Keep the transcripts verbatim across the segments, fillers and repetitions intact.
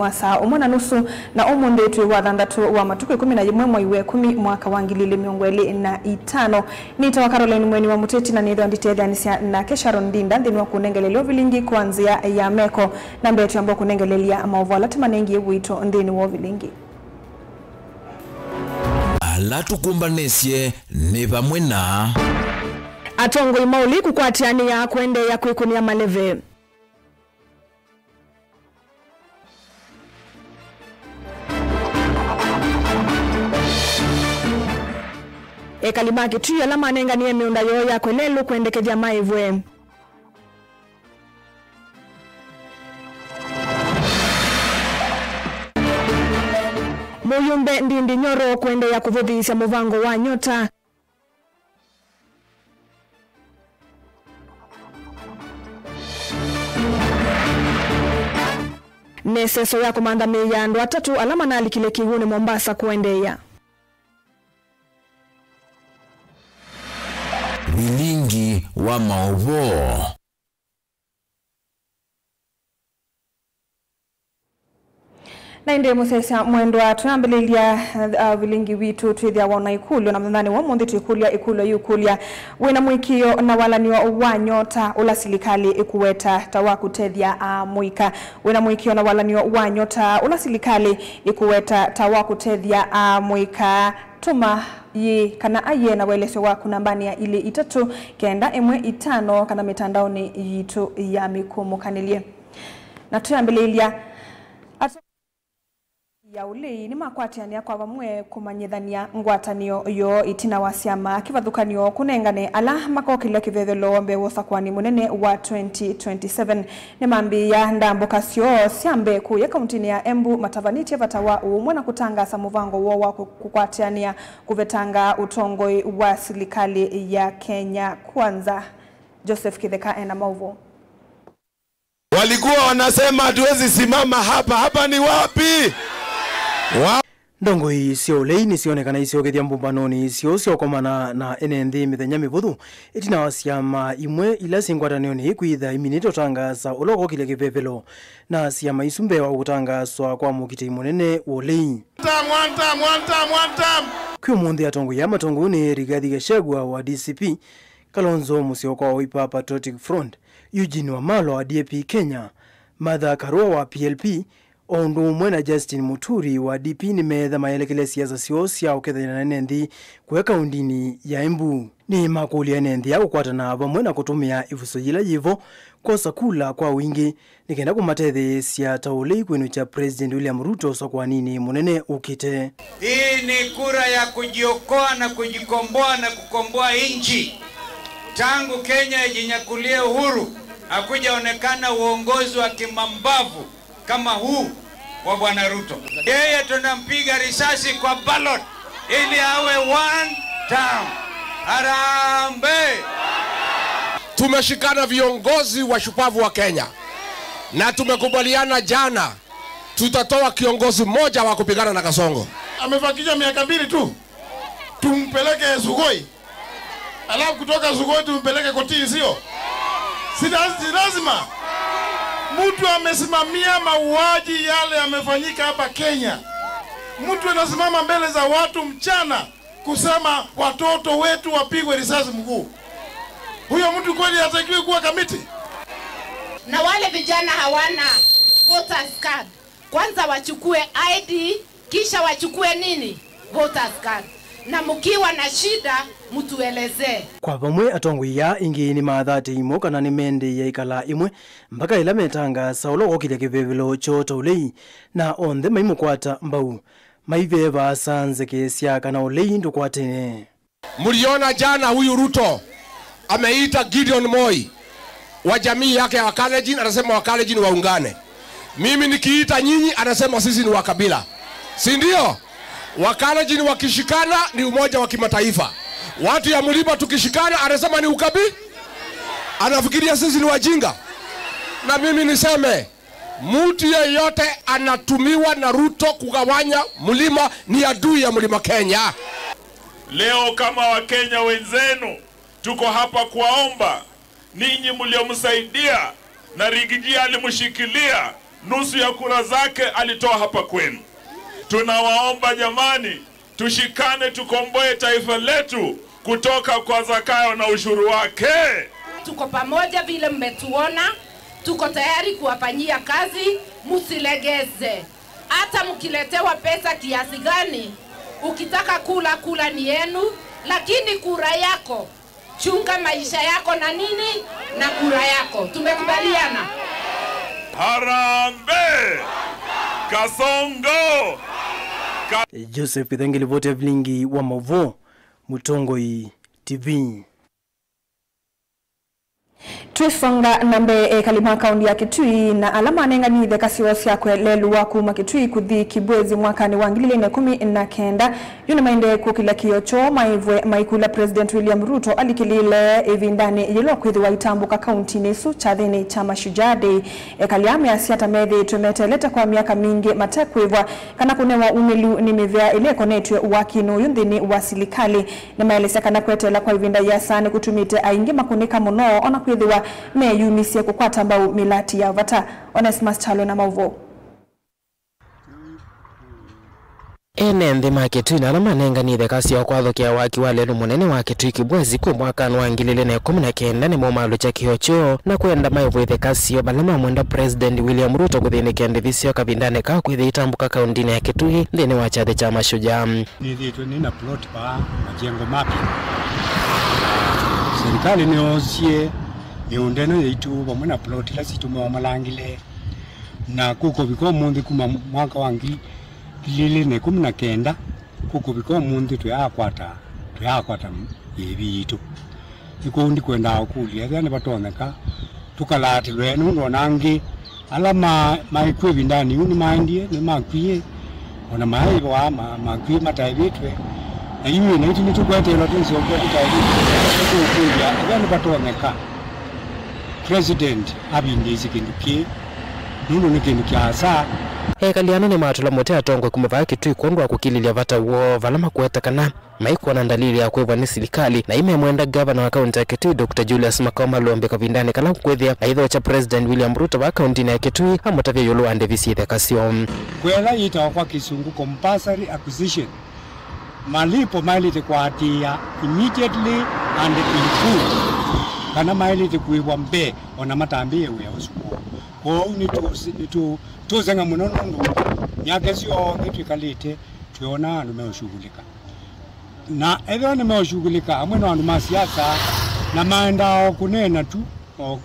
wa saa ũmwe na nusu, na ũmũnthĩ twĩ wa thanthatũ wa matukũ ĩkũmi na yĩmwe mwai wa ĩkũmi mwaka wa ngili ilĩ mĩongo ĩlĩ na itano. Nĩtawa Caroline Mweni wa Mũteti, na nĩthwa nditetheanĩsya nake Sharon Ndinda nthĩnĩ wa kũnengelelya ũvilingi kwa nzĩa ya meko. Na mbee twamba kũnengelelya maũvoo ala tũmanengie witũ nthĩnĩ wa ũvilingi. Ala tũkũmbanĩsye nĩ vamwe na. Atongoi ma ũlei kũkwatĩanĩa kũendeea kwĩkũnĩa maleve. Ekali ma Kitui ala manenganĩe mĩũnda yoo ya kũlelũ kwendekethya maĩvwe. Mũyũmbe Ndindi Nyoro kũendeea kũvũthĩĩsya mũvango wa Nyota. Na ĩseso ya kũmantha mĩĩ ya andũ atatũ ala manalikile kĩw'ũnĩ Mombasa kũendeea. Vilingi wa maũvoo. Na ĩndĩ mũsyaĩĩsya mwendwa, twambĩlĩlya, uh, vilingi witũ twĩthĩawa na ikũlyo, na mũthenyanĩ wa ũmũnthĩ twĩkũlya ikũlyo yĩũkũlya, wĩna mũĩkĩĩo na walan'yo wa Nyota ũla silikalĩ ĩkũweta ta wa kũtethya amũika? Wĩna mũĩkĩĩo na walan'yo wa Nyota ũla silikalĩ ĩkũweta ta wa kũtethya amũika? Tũma yĩĩ kana aiee na ũelesyo waku nambanĩ ya ilĩ itatũ kenda ĩmwe itano kana mĩtandaonĩ yitũ ya mĩkũmũkanĩlye. Na twĩambĩlĩlya, atongoi ya ũlei nĩmakwatĩanĩa kwa vamwe kũmanyĩthany'a ngwatanĩo yoo ĩtina wa syama kĩvathũkany'o kũnengane ala makokĩlya kĩvevelo mbee wa ũsakũani mũnene wa twenty twenty-seven. Nĩmambĩĩa ndambũka syoo sya mbee kũya kauntinĩ ya Embu matavanĩtye vata wa ũũmwe na kũtangaasa mũvango woo wa kũ-, kũkwatĩanĩa kũvetanga ũtongoi wa silikalĩ ya Kenya Kwanza. Joseph Kĩtheka ena maũvoo. Walikuwa wanasema hatuwezi simama hapa. Hapa ni wapi? Wa- Ndongoi sya ũlei nĩsyonekana isyokethya mbũmbanonĩ syoo sya ũkomana na ene nthĩ mĩthenya mĩvũthũ, ĩtina wa syama imwe ila syĩ ngwatanĩonĩ kwĩtha iminĩte ũtangaasa ũla ũkokĩlya kĩvevelo, na syama isu mbee wa kũtangaaswa kwa mũkitĩi mũnene wa ũlei. One term, one term, one term, one term. Kwĩ ũmũnthĩ atongoi aa matongoew'e nĩ Rigathi Gachagua wa D C P, Kalonzo Musyoka wa Wiper Patriotic Front, Eugene Wamalwa wa D A P Kenya, Martha Karua wa P L P, o ũndũ ũmwe na Justin Muturi wa D P nĩmeetha mayelekele siasa syoo sya ũkethany'a na ene nthĩ kũya kaundinĩ ya Embu. Nĩmakũlya ene nthĩ aa kũkwatana vamwe na kũtũmĩa ĩvuso yĩla yĩvo kwosa kula kwa wingĩ nĩ kenda kũmatetheesya ta ũlei kwĩnũkya President William Ruto ũsakũaninĩ mũnene ũkĩte. Hii ni kura ya kujiokoa na kujikomboa na kukomboa nchi. Tangu Kenya ijinyakulie uhuru, hakujaonekana uongozi wa kimambavu kama huu wa Bwana Ruto. Yeye tunampiga risasi kwa ballot ili awe one term. Harambee! Tumeshikana viongozi wa shupavu wa Kenya na tumekubaliana jana tutatoa kiongozi mmoja wa kupigana na Kasongo. Amefikisha miaka mbili tu, tumpeleke Sugoi. Alafu kutoka Sugoi tumpeleke kotini, sio? Si laz-, si lazima. Mtu amesimamia mauaji yale yamefanyika hapa Kenya. Mtu anasimama mbele za watu mchana kusema watoto wetu wapigwe risasi mguu. Huyo mtu kweli hatakiwi kuwa kamiti? Na wale vijana hawana voters card. Kwanza wachukue I D, kisha wachukue nini? Voters card. Na mkiwa na shida, mtuelezee. Kwa vamwe, atongoi aa ĩngĩ nĩmathatĩe imo kana nĩmendĩe ĩkala ĩmwe mbaka ĩla metangaasa ũla ũkokĩlya kĩvevelo kyoo ta ũlei, na onthe maimũkwata mbau, maivee vaasa nzeke sya kana ũlei ndũkwatene. Mliona jana huyu Ruto ameita Gideon Moi wa jamii yake ya Wakalenjin, anasema Wakalenjin waungane. Mimi nikiita nyinyi, anasema sisi ni wa kabila. Si ndio? Wakalenjin wakishikana ni umoja wa kimataifa. Watu ya mlima tukishikana, anasema ni ukabi-, anafikiria sisi ni wajinga. Na mimi niseme, mtu yeyote anatumiwa na Ruto kugawanya mlima ni adui ya Mlima Kenya. Leo kama Wakenya wenzenu, tuko hapa kuwaomba ninyi mliomsaidia na Rigiji alimshikilia Nusu ya kura zake alitoa hapa kwenu. Tunawaomba jamani, tushikane tukomboe taifa letu kutoka kwa Zakayo na ushuru wake. Tuko pamoja vile mmetuona, tuko tayari kuwafanyia kazi, msilegeze. Hata mkiletewa pesa kiasi gani, ukitaka kula, kula ni yenu, lakini kura yako, chunga maisha yako na nini? Na kura yako. Tumekubaliana? Harambee! Kasongo! Ka- Joseph Ithenge, livoti ya vilingi wa mauvoo, Mũtongoi T V. Twĩsonga na mbee, ekali ma kaũnti ya Kitui na ala manenganĩte itheka syoo sya kwelelũa kuma Kitui kũthi Kibwezi mwakanĩ wa ngili ilĩ na ĩkũmi na kenda, yu nĩmaendee kũkĩlya kĩoo kyoo maĩvwe maikũlya President William Ruto alikĩlĩĩle ĩvindanĩ yĩla ũkwĩthĩwa aitambũka kaũntinĩ ĩsu kyathĩnĩ kya Mashujaa Day. Ekali aa measya ta methĩĩtwe meteelete kwa myaka mingĩ matekwĩvwa kana kũnewa umĩlu nĩ mĩvea ĩla ĩkonetw'e wakinĩ ũyũ nthĩnĩ wa silikalĩ. Nĩmaelesya kana kweteela kwa ĩvinda yĩasa nĩkũtumĩte aingĩ makũnĩka mũno, o na kwĩthĩwa meyumisye kũkwata mbau mĩlati ya vata. Onesmus Kyalo na maũvoo. Ene nthĩ ma Kitui na ala manenganĩte itheka syoo kwathũkĩa waki wa lelũ mũnene wa Kitui Kibwezi kwĩ mwakanĩ wa ngili ilĩ na ĩkũmi na kenda nĩmaumalũkya kĩoo kyoo na kwenda maĩvwe itheka syoo vala mamwenda President William Ruto kũthĩnĩkĩa ndĩvi syoo kavindanĩ kaa kwĩthĩa itambũka kaũntinĩ ya Kitui nthĩnĩ wa kyathĩ kya Mashujaa. Nĩthĩĩtwe nĩ na plot vaa majengo mapya. Serikali nĩyoosie mĩũnda ĩno yaitũ vamwe na plot ila sitũ mamalangile, na kũkũvika ũmũnthĩ kuma mwaka wa ngili, ngili ilĩ na ĩkũmi na kenda kũkũvika ũmũnthĩ tũyaakwata, tũyaakwata ĩĩvi yitũ. Nĩ kũu ndikwendaa ũkũlya ethĩwa nĩvatonyeka tũkalaatĩlwe, nũndũ o na angĩ ala ma-, maĩ kw'o ĩvindanĩ yĩu nĩmaendie, nĩmakwie, o na maĩ vaa ma-, makwie mataĩvĩtwe. Na yu naitũ nĩtũkweteelwa twĩsyoke tũtaĩvĩtwe. Nĩtũũkũlya ethĩwa nĩvatonyeka President avindĩĩsye kĩndũ kĩĩ, nũndũ nĩ kĩndũ kya asa. Ekali ana nĩmatũla mũtĩ atongoi kuma vaa Kitui kwondũ wa kũkilĩlya vata woo, vala makweta kana maikwona ndalili ya kwĩvwa nĩ silikalĩ, na imemwenda ngavana wa kaunti ya Kitui, Doctor Julius Makau Malombe, kavindanĩ kala ũkwĩthĩa aithokya President William Ruto vaa kauntinĩ ya Kitui amũtavya ĩũlũ wa ndĩvi syĩ itheka syoo. Kwĩ ĩla yĩtawa kwa Kĩsũngũ compulsory acquisition, malipo maĩlĩte kũatĩĩa immediately and in full, kana maĩlĩte kũĩvwa mbee o na matambĩĩe wĩa ũsu kwoo. Kwoou nĩtũ-, nĩtũ-, tũseng'a mũno nũndũ myaka ĩsu yonthe twĩkalĩte twĩona andũ meũshughulika. Na ethĩwa nĩmeũshughulika amwe no andũ ma siasa, na maendaa o kũneena tu, o,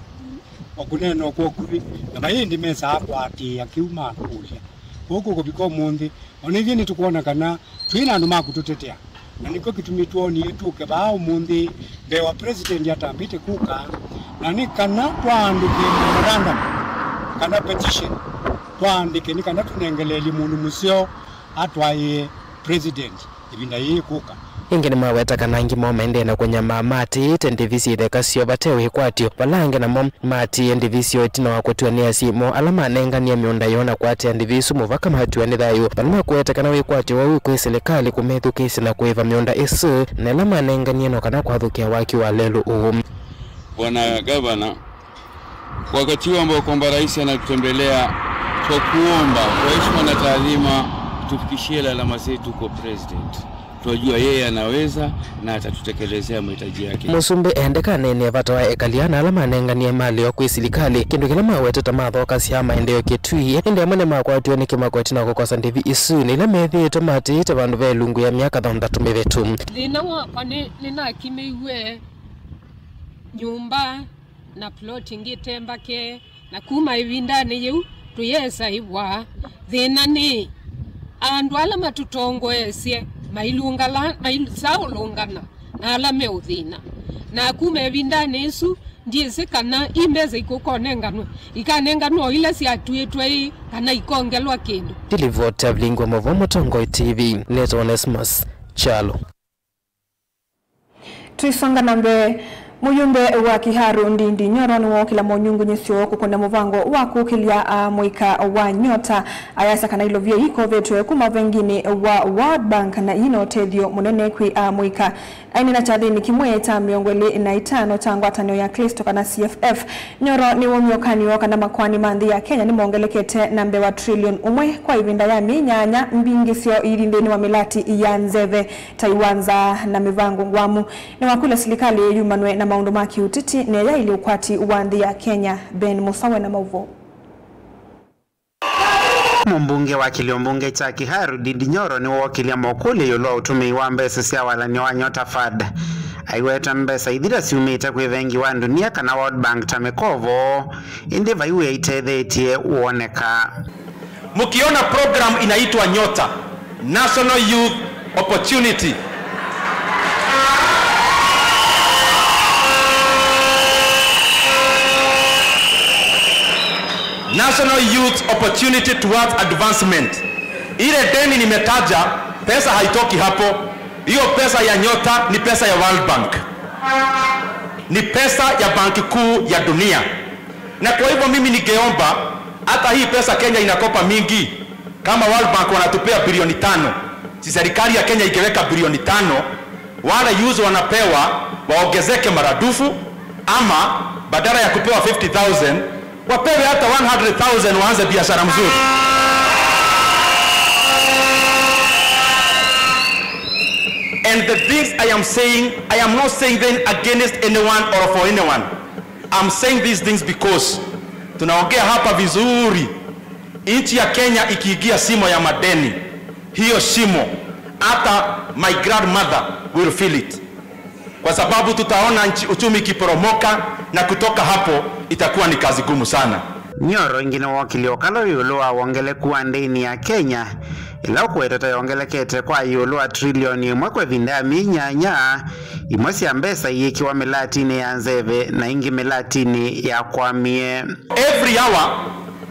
o kũneena o kwa ũkuvĩ, na vai ĩndĩ mesaa kũatĩĩa kĩu makũlya. Kwoou kũkũvika ũmũnthĩ, o na ithyĩ nĩtũkwona kana twĩ na andũ ma kũtũtetea, na nĩkyo kĩtumi twonie tũke vaa ũmũnthĩ mbee wa President atambĩte kũka, na nĩ kana twaandĩke memorandum kana petition, twaandĩke nĩ kana tũnengeleelye mũndũ mũseo atwaĩe President ĩvinda yĩĩ kũka. Ĩngĩ nĩmaweta kana angĩ moo maendee na kũnyamaa maatĩĩte ndĩvi syĩ itheka syoo vate wĩkwatyo, vala angĩ namo maatĩĩe ndĩvi syoo ĩtina wa kũtw'a nĩ asyai moo ala manenganie mĩũnda yoo na kũatĩĩa ndĩvi isu mũvaka matw'a nĩ thayũ, vala makũweta kana wĩkwatyo woo wĩ kwĩ silikalĩ kũmethukĩĩsya na kũĩva mĩũnda ĩsu, na ĩla manenganie no kana kwathũkĩa waki wa lelũ ũũ. Bwana Gavana, wakati huu ambao kwamba rais anatutembelea, twakuomba kwa heshima na taadhima tufikishie lalama zetu kwa President. Twajua yeye anaweza na atatutekelezea mahitaji yake. Mũsumbĩ endeka aneenee vata wa ekali ana ala manenganie malĩ oo kwĩ silikalĩ, kĩndũ kĩla mawetete mathokasya maendeeo Kitui, ĩndĩ amwe nĩmakwatiwe nĩ kĩmako ĩtina wa kũkosa ndĩvi isu, na ila methĩĩtwe matĩĩte vandũ ve ĩlungu ya myaka thanthatũ mĩvĩtu. Thĩna wakwa nĩ, nĩnakimĩiw'e nyũmba na plot ĩngĩ ĩte mbake, na kuma ĩvindanĩ yĩu tũyesa ĩvwa. Thĩna nĩ andũ ala matũtongoesye mailũngala, maisaũlũngana na ala me ũthĩna, na kuma ĩvindanĩ ĩsu ndyĩsĩ kana i mbesa ikũkonenganwe, ikanenganwe o ila syatuĩtwe ĩ kana ikongelwa kĩndũ. Ndilivoti ya vilingi wa mauvoo Mũtongoi T V, nĩtawa Onesmus Kyalo. Twĩsonga na mbee, Mũyumbe wa Kiharu Ndindi Nyoro nĩwookĩlya monyungunyĩsyo kũkũna mũvango wa kũkĩlya amũika wa Nyota, ayasya kana ilovia ikovetwe kuma venginĩ wa World Bank na yina ũtethyo mũnene kwĩ amũika. Aineena kyathĩnĩ kĩmwe kya mĩongo ĩlĩ na itano kya ngwatanĩo ya Klĩsto kana C F F, Nyoro nĩwumie ũkany'o kana makoani ma nthĩ ya Kenya nĩmongelekete na mbee wa trilioni ũmwe kwa ĩvinda ya myei nyanya, mbingĩsyo ithi nthĩnĩ wa mĩlati ya nzeve ta iwanza na mĩvango ngwamu. Nĩwakũlya silikalĩ yumanwe na maũndũ ma kĩũteti na ĩyaĩlye ũkwati wa nthĩ ya Kenya. Ben Musawe na maũvoo. Mũmbunge wa kĩlio mbunge kya Kiharu Ndindi Nyoro nĩwookĩlya mokũlyo ĩũlũ wa ũtũmĩi wa mbesa sya walany'o wa Nyota Fund. Aiweta mbesa ithira syumĩte kwĩ vengi wa ndunia kana World Bank ta mĩkovo, ĩndĩ vai wĩa itethetye woneka. Mkiona program inaitwa Nyota, National Youth Opportunity. National Youth Opportunity Towards Advancement. Ile deni nimetaja, pesa haitoki hapo. Hiyo pesa ya Nyota ni pesa ya World Bank. Ni pesa ya Banki Kuu ya Dunia. Na kwa hivyo mimi ningeomba, hata hii pesa Kenya inakopa mingi, kama World Bank wanatupea bilioni tano, si serikali ya Kenya ingeweka bilioni tano, wale youth wanapewa waongezeke maradufu, ama badala ya kupewa fifty thousand, wapewe hata one hundred thousand, waanze biashara mzuri. And the things I am saying, I am not saying them against anyone or for anyone. I'm saying these things because tunaongea hapa vizuri. Nchi ya Kenya ikiingia shimo ya madeni, hiyo shimo, hata my grandmother will feel it. Kwa sababu tutaona nchi, uchumi ikiporomoka, na kutoka hapo itakuwa ni kazi gumu sana. Nyoro ĩngĩ nĩwookĩlya ũkalo ĩũlũ wa wongeleku wa ndeni ya Kenya, ĩla ũkwetete yongelekete kwa ĩũlũ wa trilioni ĩmwe kwa ĩvinda ya myei nyanya, imwe sya mbesa iyĩkĩwa mĩlatinĩ ya nzeve na ingĩ mĩlatinĩ ya kwamie. Every hour,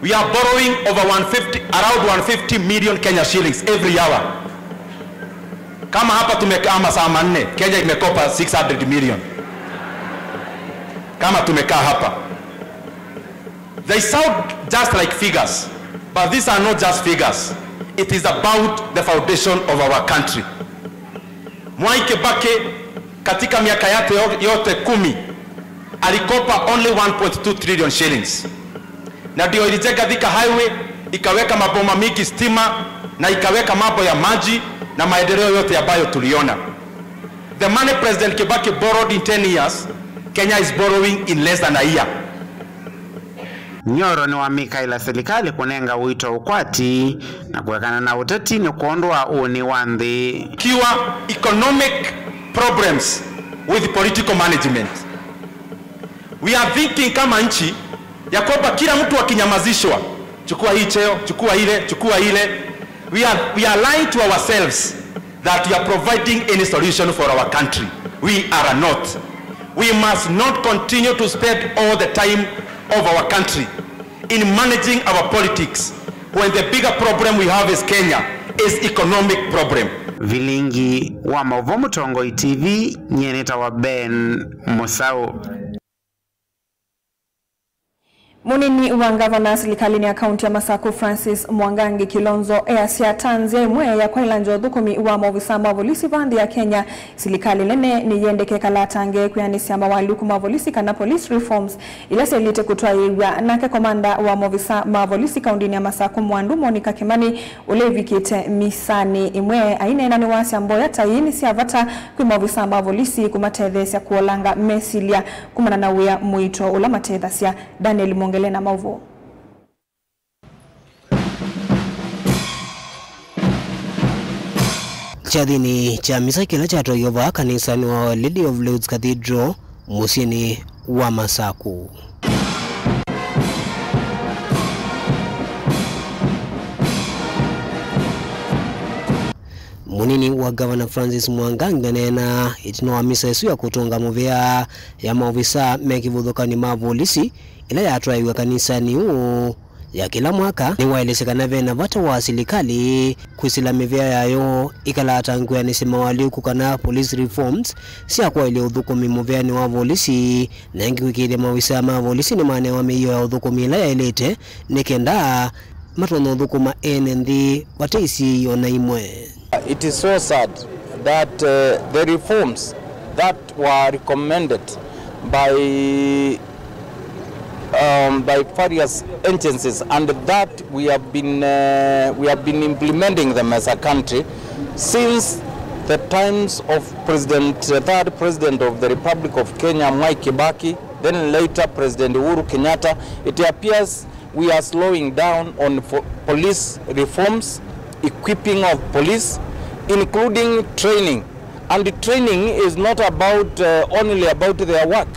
we are borrowing over one fifty, around one fifty million Kenya shillings every hour. Kama hapa tumekaa masaa manne, Kenya imekopa six hundred million. Kama tumekaa hapa. They sound just like figures, but these are not just figures. It is about the foundation of our country. Mwai Kibaki, katika miaka yake yo-, yote kumi, alikopa only one point two trillion shillings. Na ndio ilijenga Thika Highway, ikaweka maboma mingi stima, na ikaweka mambo ya maji na maendeleo yote ambayo tuliona. The money President Kibaki borrowed in ten years, Kenya is borrowing in less than a year. Nyoro nĩwamĩkaĩla silikalĩ kũnenga ũito ũkwati na kũekana na ũteti nĩ kwondũ wa ũnĩ wa nthĩ. Cure economic problems with political management. We are thinking kama nchi ya kwamba kila mtu akinyamazishwa, chukua hii cheo, chukua ile, chukua ile. We are, we are lying to ourselves that we are providing any solution for our country. We are not. We must not continue to spend all the time of our country in managing our politics when the bigger problem we have as Kenya is economic problem. Vilingi wa maũvoo Mũtongoi T V, nyie nĩtawa Ben Mũsaũ. Mũnini wa ngavana silikalĩnĩ ya kaunti ya Masaku, Francis Mwangangi Kilonzo, easya ta nzĩa ĩmwe ya kwaĩlangya ũthũkũmi wa maovisa ma volisi va nthĩ ya Kenya, silikalĩ nene nĩyendeke kalatange kwĩanĩsya mawalyũku ma volisi kana police reforms ila syaĩlĩte kũtwaĩĩw'a. Nake komanda wa maovisa ma volisi kauntinĩ ya Masaku, Mwandu Monica Kimani, ũla ĩvikĩte misanĩ ĩmwe, aineena nĩwasya mboya ta ii nĩ sya vata kwĩ maovisa ma volisi kũmatetheesya kũolanga mesilya kumana na wĩa mũito ũla matethasya. Daniel Mwongele na maũvoo. Kyathĩnĩ kya misa kĩla kyatwaiwe vaa kanisanĩ wa Our Lady of Lourdes Cathedral, mũsyĩnĩ wa Masaku. Mũnini wa Ngavana Francis Mwangangi aneena ĩtina wa misa ĩsu ya kũtũnga mũvea ya maovisa me kĩvathũkany'o ma volisi ĩla yatwaĩwe kanisanĩ ũũ ya kĩla mwaka, nĩwaelesya kana ve na vata wa silikalĩ kwĩsĩla mĩvĩa yayo ĩkalatangwĩanĩsye mawalyũku kana police reforms sya kwaĩlya ũthũkũmi mũveanĩ wa volisi, na ĩngĩ kwĩkĩĩthya maovisaa ma volisi nĩmanewa mĩio ya ũthũkũmi ĩla yaĩlĩte nĩ kenda matonya ũthũkũma ene nthĩ vate isiĩi o na imwe. It is so sad that, uh, the reforms that were recommended by, um, by various agencies and that we have been, uh, we have been implementing them as a country since the times of President, uh, third President of the Republic of Kenya, Mwai Kibaki, then later President Uhuru Kenyatta. It appears we are slowing down on fo-, police reforms, equipping of police, including training. And training is not about, uh, only about their work.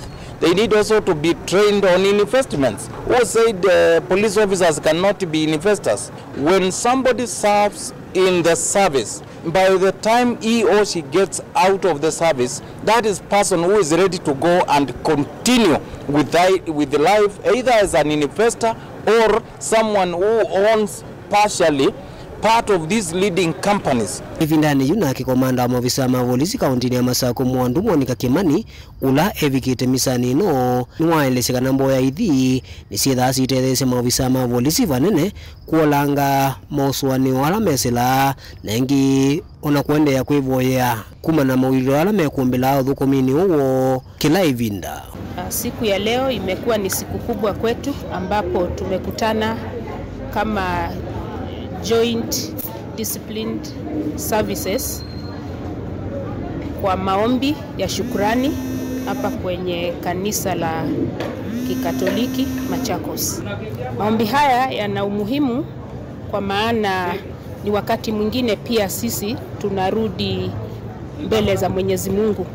They need also to be trained on investments. Who said, uh, police officers cannot be investors? When somebody serves in the service, by the time he or she gets out of the service, that is person who is ready to go and continue with, with life either as an investor or someone who owns partially part of these leading companies. Ĩvindanĩ yu nake komanda wa maovisaa ma volisi kaũntĩnĩ ya Masaku Mwandu Monica Kimani, ũla evikĩte misanĩ ĩno, nĩwaelesye kana mboya ithi nĩsyĩthaa sitetheesya maovisaa ma volisi vanene kũolanga maũsũanĩo ala mesĩlaa, na ĩngĩ o na kũendeea kwĩvoyea kumana na mawĩlĩlo ala mekũmbĩlaa ũthũkũminĩ ũũ woo kĩla ĩvinda. Siku ya leo imekuwa ni siku kubwa kwetu ambapo tumekutana kama Joint Disciplined Services kwa maombi ya shukrani hapa kwenye kanisa la Kikatoliki Machakos. Maombi haya yana umuhimu kwa maana ni wakati mwingine pia sisi tunarudi mbele za Mwenyezi Mungu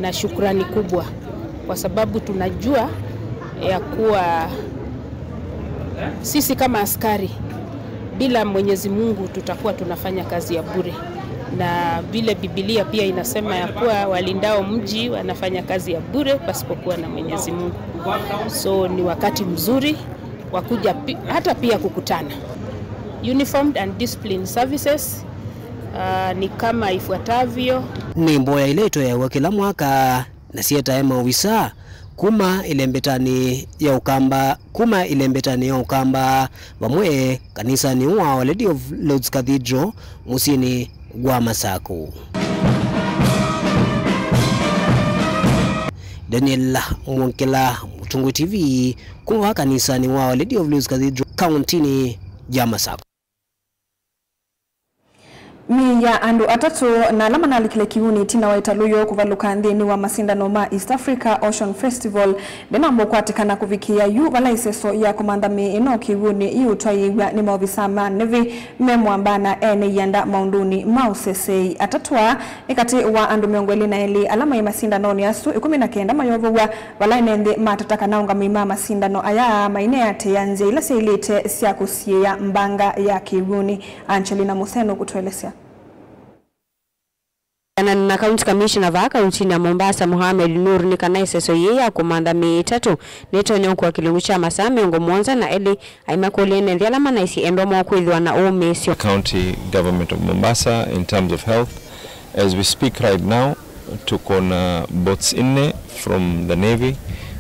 na shukrani kubwa, kwa sababu tunajua ya kuwa sisi kama askari, bila Mwenyezi Mungu tutakuwa tunafanya kazi ya bure, na vile Biblia pia inasema ya kuwa walindao mji wanafanya kazi ya bure pasipokuwa na Mwenyezi Mungu. So ni wakati mzuri wa kuja pi-, hata pia kukutana. Uniformed and Disciplined Services, ah, ni kama ifuatavyo. Nĩ mboya ila itoeaw'a kĩla mwaka na syetae maovisa kuma ĩlembetanĩ ya Ũkamba, kuma ĩlembetanĩ ya Ũkamba, vamwe kanisanĩ ũũ wa Our Lady of Lourdes Cathedral mũsyĩnĩ wa Masaku. Daniel Mwongela, Mũtũngũ T V, kuma kanisanĩ wa Our Lady of Lourdes Cathedral, kaũntĩnĩ ya Masaku. Mĩĩ ya andũ atatũ na ala manalikile kĩw'ũnĩ ĩtina wa ĩtalũ yoo kũvalũka nthĩnĩ wa masindano ma East Africa Ocean Festival ndĩnamba ũkwatĩkana kũvikĩĩa yu, vala ĩseso ya kũmantha mĩĩ ĩno kĩw'ũnĩ ĩũtwaĩĩw'a nĩ maovisaa ma Navy me mũamba na ene ianda maũndũnĩ ma ũseseei. Atatũ aa nĩ katĩ wa andũ mĩongo ĩlĩ na elĩ ala maĩ masindanonĩ asu, ĩkũmi na kenda mayovow'a, vala ene nthĩ matata kana aũngamĩi ma masindano aya maineatĩĩa nzĩa ila syaĩlĩte sya kũsiĩĩa mbanga ya kĩw'ũnĩ. Angelina Museno kũtũelesya. Kana na County Commissioner vaa kauntinĩ ya Mombasa, Mohamed Nur, nĩ kana ĩseso yĩĩ ya kũmantha mĩĩ ĩtatũ nĩtonya ũkua kĩlungu kya masaa mĩongo mũonza na elĩ, aimakũlya ene nthĩ ala manaisye endwa moo kwĩthĩwa na ũũmĩĩsyo. County Government of Mombasa, in terms of health, as we speak right now, tuko na boats nne from the Navy.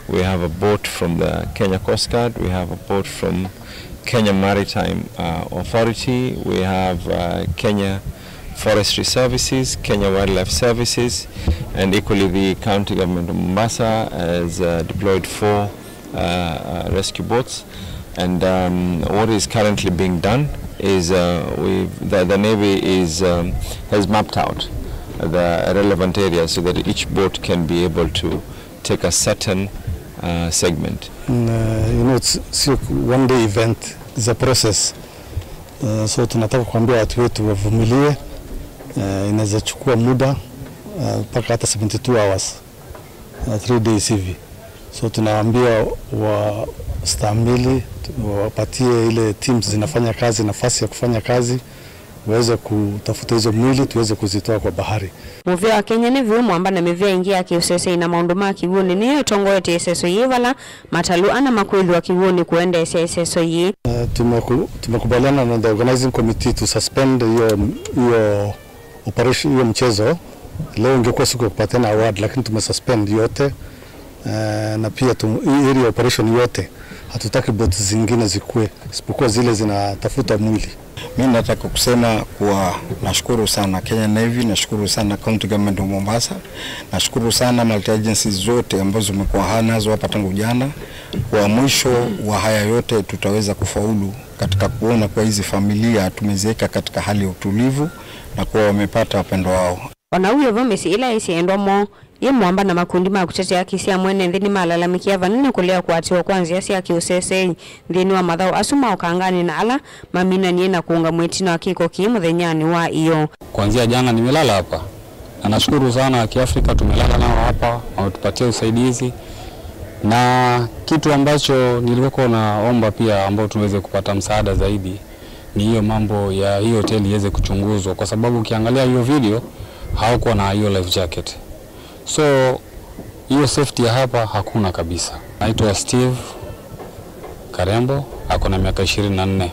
We have a boat from the Kenya Coast Guard. We have a boat from Kenya Maritime, uh, Authority. We have, uh, Kenya Forestry Services, Kenya Wildlife Services, and equally the County Government of Mombasa has, uh, deployed four, uh, uh, rescue boats. And, um, what is currently being done is, uh, we, the, the Navy is, um, has mapped out the relevant areas so that each boat can be able to take a certain, uh, segment. Mm, uh, you know, it's, it's a one day event, it's a process. Uh, so tunataka kuambia watu wetu wavumilie. Uh, inaweza chukua muda, uh, mpaka hata seventy-two hours, uh, three days hivi. So tunawaambia wastahamili, wapatie ile teams zinafanya kazi nafasi ya kufanya kazi. waweze kutafuta hizo mwili tuweze kuzitoa kwa bahari. Mũvĩa wa Kenya Navy, mwamba na mĩvĩa ĩngĩ ya kĩũseseĩ na maũndũ ma kĩw'ũnĩ nĩyo ĩtongoetye ĩseso yĩĩ, vala matalũ ana makwĩthĩwa kĩw'ũnĩ kũendeesya ĩseso yĩĩ. Uh, tumeku-, tumekubaliana na the organizing committee to suspend hiyo, hiyo operation, hiyo mchezo. Leo ingekuwa siku ya kupatiana award, lakini tumesuspend yote. Eh, na pia tu-, hii area operation yote, hatutaki boats zingine zikue, isipokuwa zile zinatafuta mwili. Mi nataka kusema kuwa nashukuru sana Kenya Navy, nashukuru sana County Government of Mombasa, nashukuru sana multi agencies zote ambazo zimekuwa nazo hapa tangu jana. Kwa mwisho wa haya yote, tutaweza kufaulu katika kuona kuwa hizi familia tumeziweka katika hali ya utulivu na kuwa wamepata wapendwa wao. O na ũu wĩ vo, mĩsyĩ ĩla ĩsĩ endwa moo yĩ mwamba na makundi ma kũtetea haki sya mwene nthĩ nĩmalalamĩkĩa vanene kũlea kũatĩwa kwa nzĩa sya kĩũseseĩ nthĩnĩ wa mathaũ asu ma ũkanganĩ na ala maminanie na kũũngamw'a ĩtina wa kĩko kĩĩ mũthenyanĩ wa ĩyoo. Kuanzia jana nimelala hapa. Na nashukuru sana Kiafrika, tumelala nao hapa, wametupatia usaidizi. Na kitu ambacho nilikuwa naomba pia, ambao tuweze kupata msaada zaidi, ni hiyo mambo ya hiyo hoteli iweze kuchunguzwa, kwa sababu ukiangalia hiyo video, hawakuwa na hiyo life jacket. So, hiyo safety ya hapa hakuna kabisa. Naitwa Steve Karembo, ako na miaka ishirini na nne.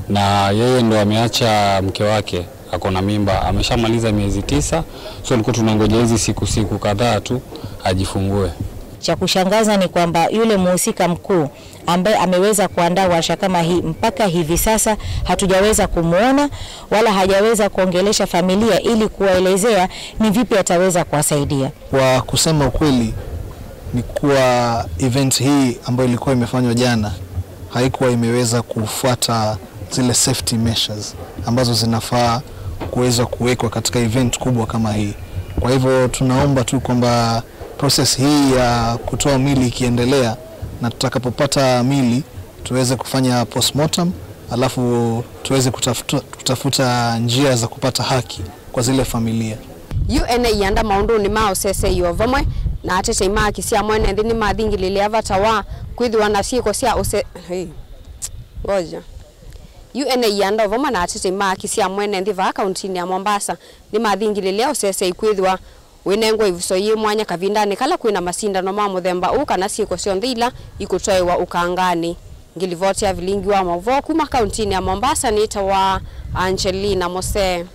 Na yeye ndo ameacha mke wake, ako na mimba, ameshamaliza miezi tisa. So, tulikuwa tunangoja hizi siku, siku kadhaa tu ajifungue. Cha kushangaza ni kwamba yule mhusika mkuu ambaye ameweza kuandaa warsha kama hii, mpaka hivi sasa hatujaweza kumwona wala hajaweza kuongelesha familia ili kuwaelezea ni vipi ataweza kuwasaidia. Kwa kusema ukweli ni kuwa event hii ambayo ilikuwa imefanywa jana haikuwa imeweza kufuata zile safety measures ambazo zinafaa kuweza kuwekwa katika event kubwa kama hii. Kwa hivyo tunaomba tu kwamba process hii ya kutoa mili ikiendelea, na tutakapopata mili tuweze kufanya postmortem, alafu tuweze kutafuta, kutafuta njia za kupata haki kwa zile familia. Yu ene ianda maũndũnĩ ma ũseseĩ o vamwe na atetei ma haki sya mwene nthĩ nĩmathingĩlĩlya vata wa kwĩthĩwa na syĩko sya ũse-, hey, ngoja. Yu ene ianda o vamwe na atetei ma haki sya mwene nthĩ vaa kauntinĩ ya Mombasa nĩmathingĩlĩlya ũseseĩ kwĩthĩwa wĩnengwa ĩvuso yĩ mwanya kavindanĩ kala kwĩna masindano ma mũthemba ũũ kana syĩko syonthe ila ikũtwaĩwa ũkanganĩ. Ngĩlivoti ya vilingi wa maũvoo kuma kauntinĩ ya Mombasa nĩtawa Angelina Mose.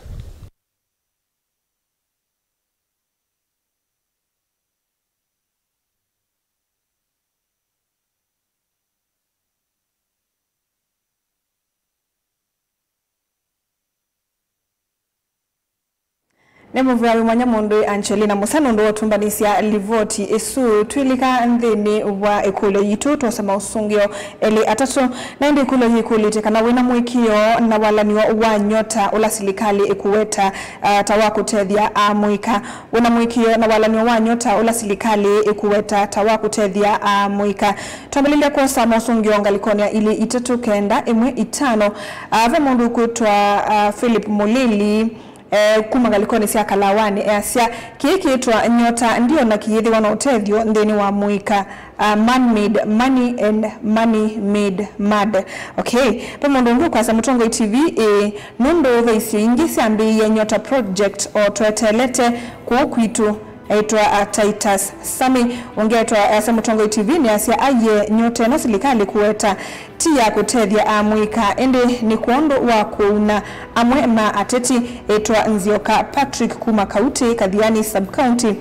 Nĩ mũvea wĩ mwanya mũndũ Angelina Mose nũndũ wa ũtũmbanĩsya livoti ĩsu. Twĩlika nthĩnĩ wa ĩkũlyo yitũ, twosa maũsũngĩo elĩ atatũ. Na ĩndĩ ĩkũlyo yĩkũlĩtye kana wĩna mũĩkĩĩo na walanĩo wa nyota ũla silikalĩ ĩkũweta, ah, ta wa kũtethya amũika. Wĩna mũĩkĩĩo na walanĩo wa nyota ũla silikalĩ ĩkũweta ta wa kũtethya amũika. Twambĩlĩlya kwosa maũsũngĩo ngalĩkonĩ ya ilĩ itatũ kenda ĩmwe itano. Ah, ve mũndũ ũkwĩtwa, ah, Philip Mũlili, eh, kuma ngalĩkonĩ sya Kalawanĩ, easya, kĩĩ kĩĩtwa nyota ndiona kĩyĩthĩwa na ũtethyo nthĩnĩ wa mũika, ah, man-made money and money made mad. Okay, ve mũndũ ũngĩ ũkwasya, Mũtongoi T V, ĩĩ, nũndũ ve isio ingĩ syambĩĩie Nyota Project o tweteelete kũũ kwitũ, eĩtwa, ah, Titus Sami. Ũngĩ eĩtwa, easya, Mũtongoi T V nĩasya aiee nyota ĩno silikalĩ kũweta ti ya kũtethya amũika, ĩndĩ nĩ kwondũ wa kũuna amwe ma ateti, eĩtwa Nzioka Patrick kuma Kautĩ, Kathiani Sub-County.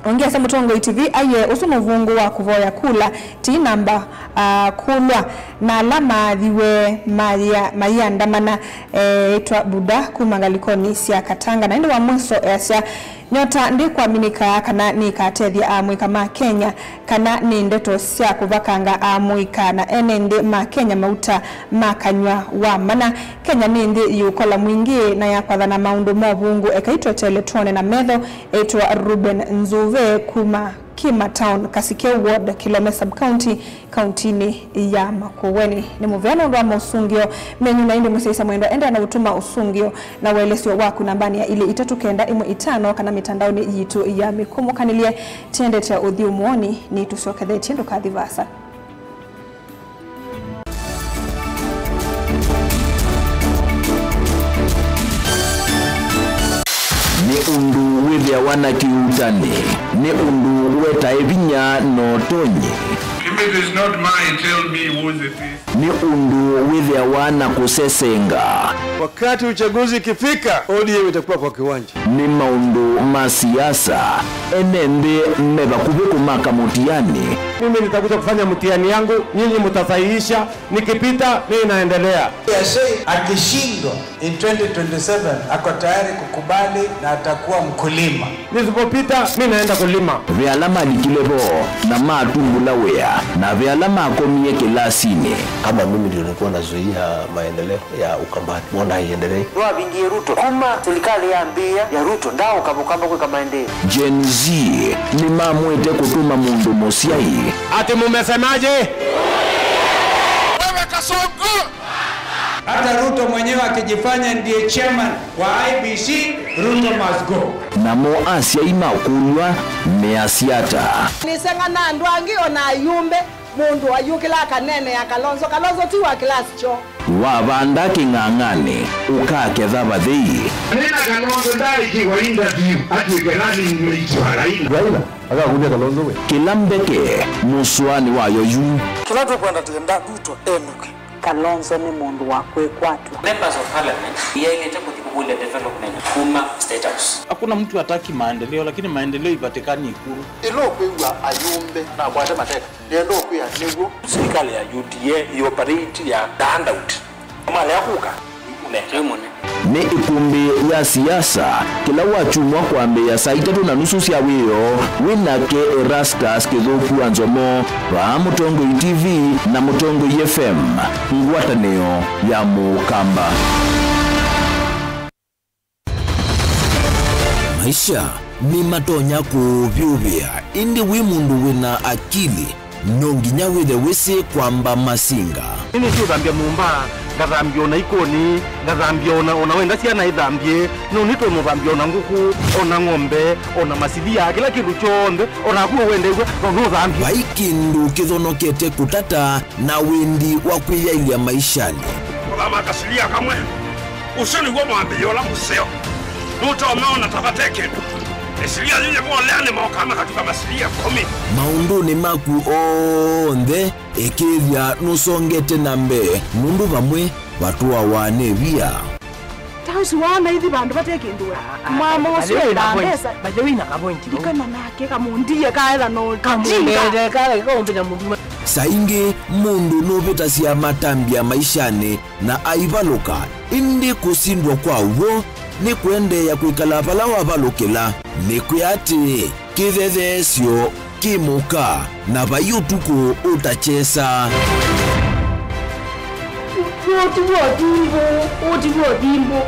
Ũngĩ asya Mũtongoi T V aiee ũsu mũvũngũ wa kũvoya kula ti namba, ah, kũlwa, na ala maathiwe maya-, mayĩandamana, eĩtwa Buda kuma ngalĩkonĩ sya Katanga. Na ĩndĩ wa mwiso easya, Nyota ndĩkwamĩnĩka kana nĩkatethya amũika ma Kenya, kana nĩ ndeto sya kũvakanga amũika na ene nthĩ ma Kenya mauta ma kanyw'a wa mana. Kenya nĩ nthĩ yĩ ũkola mwingĩ na ya kwathana maũndũ ma ũvũngũ. Ekai tweteele twone na metho, eĩtwa Reuben Nzuve kuma Kima Town, Kasikeu Ward, Kilome Sub-County, kauntinĩ ya Makueni. Nĩ mũvea nũndũ wa maũsũngĩo menyu, na ĩndĩ mũsyaĩĩsya mwendwa, endeea na ũtũma ũsũngĩo na ũelesyo waku nambanĩ ya ilĩ itatũ kenda ĩmwe itano kana mĩtandaonĩ yitũ ya mĩkũmũkanĩlye. Tĩendete ũthyũ mũonĩ, nĩtũsyokethetye, ndũkathi vaasa. Ũndũ wĩthĩawa na kĩuutani nĩ ũndũ wetae vinya na ũtonyi. If it is not mine, tell me whose it is. Nĩ ũndũ wĩthĩawa na kũsesenga. Wakati uchaguzi ikifika, O D M itakuwa kwa kiwanja. Nĩ maũndũ ma siasa, ene nthĩ me vakuvĩ kũmaka mũtiani. Mimi nitakuja kufanya mtihani yangu, nyinyi mtasahihisha, nikipita, mimi naendelea. Akishindwa in twenty twenty-seven, ako tayari kukubali na atakuwa mkulima. Nisipopita, mimi naenda kulima. Ve ala malikile vo na matumbũla wĩa, na ve ala makomie kĩlasinĩ. Kama mimi ndio nilikuwa nazuia maendeleo ya Ukambani, mbona haiendelei? Nĩwavingie Ruto. Kuma serikali yambĩĩa ya Ruto, ndaaũka Mũkamba kwĩka maendeeo. Gen Z nĩmamwĩte kũtũma mũndũ mũsyai. Ati mumesemaje? Wewe Kasongo! Hata Ruto mwenyewe akijifanya ndiye chairman wa I E B C, Ruto must go. Namo asyai makũlw'a measya ata? Nĩseng'ana andũ angĩ o na ayumbe. Mũndũ ayũkĩla akaneenea Kalonzo. Kalonzo ti wa class kyo. Wavanda kĩng'ang'anĩ, ũkaketha vathei. Nĩna Kalonzo ndaaĩkĩwa interview atw'ĩke running mate wa Raila. Raila akakũlya Kalonzo we. Kĩla mbeke mũsũanĩ wayo yu. Kĩla tũkwenda, twenda Ruto enũke. Kalonzo nĩ mũndũ wa kwĩkwatw'a. Members of Parliament yaĩlĩte kũthi kũkũlya development kuma State House. Hakuna mtu hataki maendeleo, lakini maendeleo ipatikani Ikulu. Ĩla ũkwĩw'a ayumbe nakwate mateka, nĩenda ũkwĩa nĩw'o. Serikali ya U D A ĩoperate ya handout. Malea kũka, nĩkũmete mũne. Nĩ ĩkũmbĩ ya siasa, kĩla wakyumwa kwambĩĩa saa itatũ na nusu sya wĩoo, wĩ nake Erastus Kĩthũku wa Nzomo, vaa Mũtongoi T V na Mũtongoi F M, ngwatanĩo ya Mũkamba. Maisha nĩmatonya kũũvyũvĩa, ĩndĩ wĩ mũndũ wĩna akili, no nginya wĩthe wĩsĩ kwamba masinga. Nĩnĩsĩ ũthambya nyũmba, ngathambya ona ikũni, ngathambya ona, ona wenda syana ithambye, no nĩtwe mũthambya ona ngũkũ, ona ng'ombe, ona masilia, kĩla kĩndũ kyonthe, o naku ũwendew'a, no nũthambye. Vai kĩndũ kĩthonokete kũtata na wendi wa kwĩyaĩlya maishanĩ. Kũthama kasilia kamwe. Ũsu nĩw'o mwambĩlĩo ũla mũseo. Nũtomeona ta vate kĩndũ. Ĩsilia yĩyĩ volea nĩmokaa makatuka masilia ĩkũmi. Maũndũnĩ maku onthe, ĩkĩĩthya nũsongete na mbee, nũndũ vamwe vatũawa nĩ via. Ta ũsu waona ithi vandũ vate kĩndũ we. Mama ũsu enda mbesa. By the way, na kapointi. Ndikana nake kamũndie kaetha no tinga. Saa ingĩ mũndũ nũvĩtasya matambya maishanĩ na aivalũka, ĩndĩ kũsindwa kwa w'o nĩ kũendeea kwĩkala vala wavalũkĩla. Nĩkwĩa atĩĩ, kĩthetheesyo kĩ mũka, na vai ũtukũ ũtakyesa. Ũti w'o thimbũ, ũti w'o thimbũ.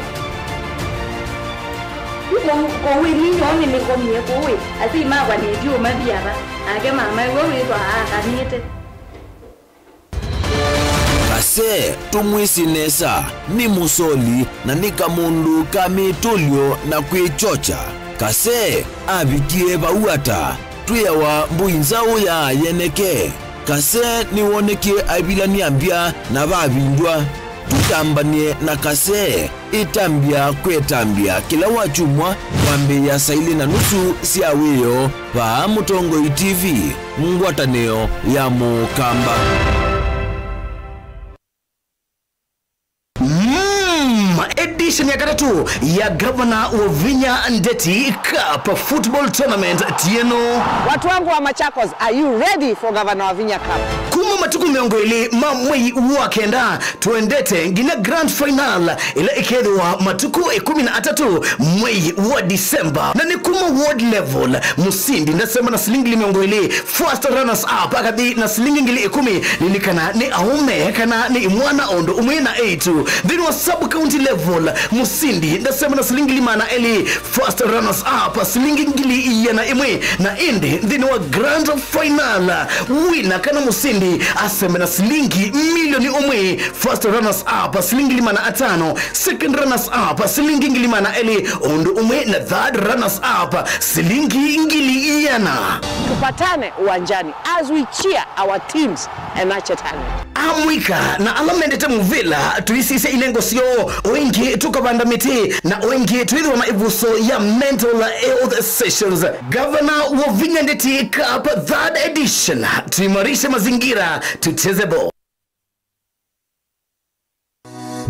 Kũu ĩni nyoo nĩnĩkomie kũu ĩ, asyai makwa nĩtyo mathi ava, nake mama ĩw'o wĩthwa aakanĩte. Kase tũmwĩsĩ nesa, nĩ mũsoli na nĩ kamũndũ ka mĩtũlyo na kwĩkyokya. Kase avikie vau ata? Twĩawa mbũi nzaũ ya yeneke. Kase nĩwonekie aivilany'a mbya na vavindw'a. Tũtambany'e na Kase. Ĩtambya kwetambya kĩla wakyumwa kwambĩĩa saa ilĩ na nusu sya wĩoo vaa Mũtongoi T V, ngwatanĩo ya Mũkamba. Mm, edition ya katatũ ya Gavana Wavinya Ndeti Cup Football Tournament tieno. Watu wangu wa Machakos, are you ready for Gavana Wavinya Cup? Kuma matukũ mĩongo ĩlĩ ma mwei wa kenda, tũendete nginya grand final ĩla ĩkethĩwa matukũ ĩkũmi na atatũ mwei wa December. Na nĩ kuma ward level, mũsindi ndasema na silingi ngili mĩongo ĩlĩ, first runners up akathi na silingi ngili ĩkũmi, lilikana nĩ aũme kana nĩ imwana o ũndũ ũmwe na eĩtu. Nthĩnĩ wa sub county level, mũsindi ndasema na silingi ngili maana elĩ, first runners up silingi ngili iana ĩmwe, na ĩndĩ nthĩnĩ wa grand final, wina kana mũsindi aseme na silingi milioni ũmwe, first runners up silingi ngili maana atano, second runners up silingi ngili maana elĩ, ũndũ ũmwe na third runners up silingi ngili iana. Tupatane uwanjani as we cheer our teams and nurture talent. Amũika na ala mendete mũvĩla, tũisisya ilengo syoo, o ĩngĩ tũkavanda mĩtĩ, na o ĩngĩ twĩthĩwa na ĩvuso ya mental health sessions. Gavana wa Vinya Ndeti Cup third edition, tuimarishe mazingira, tucheze ball.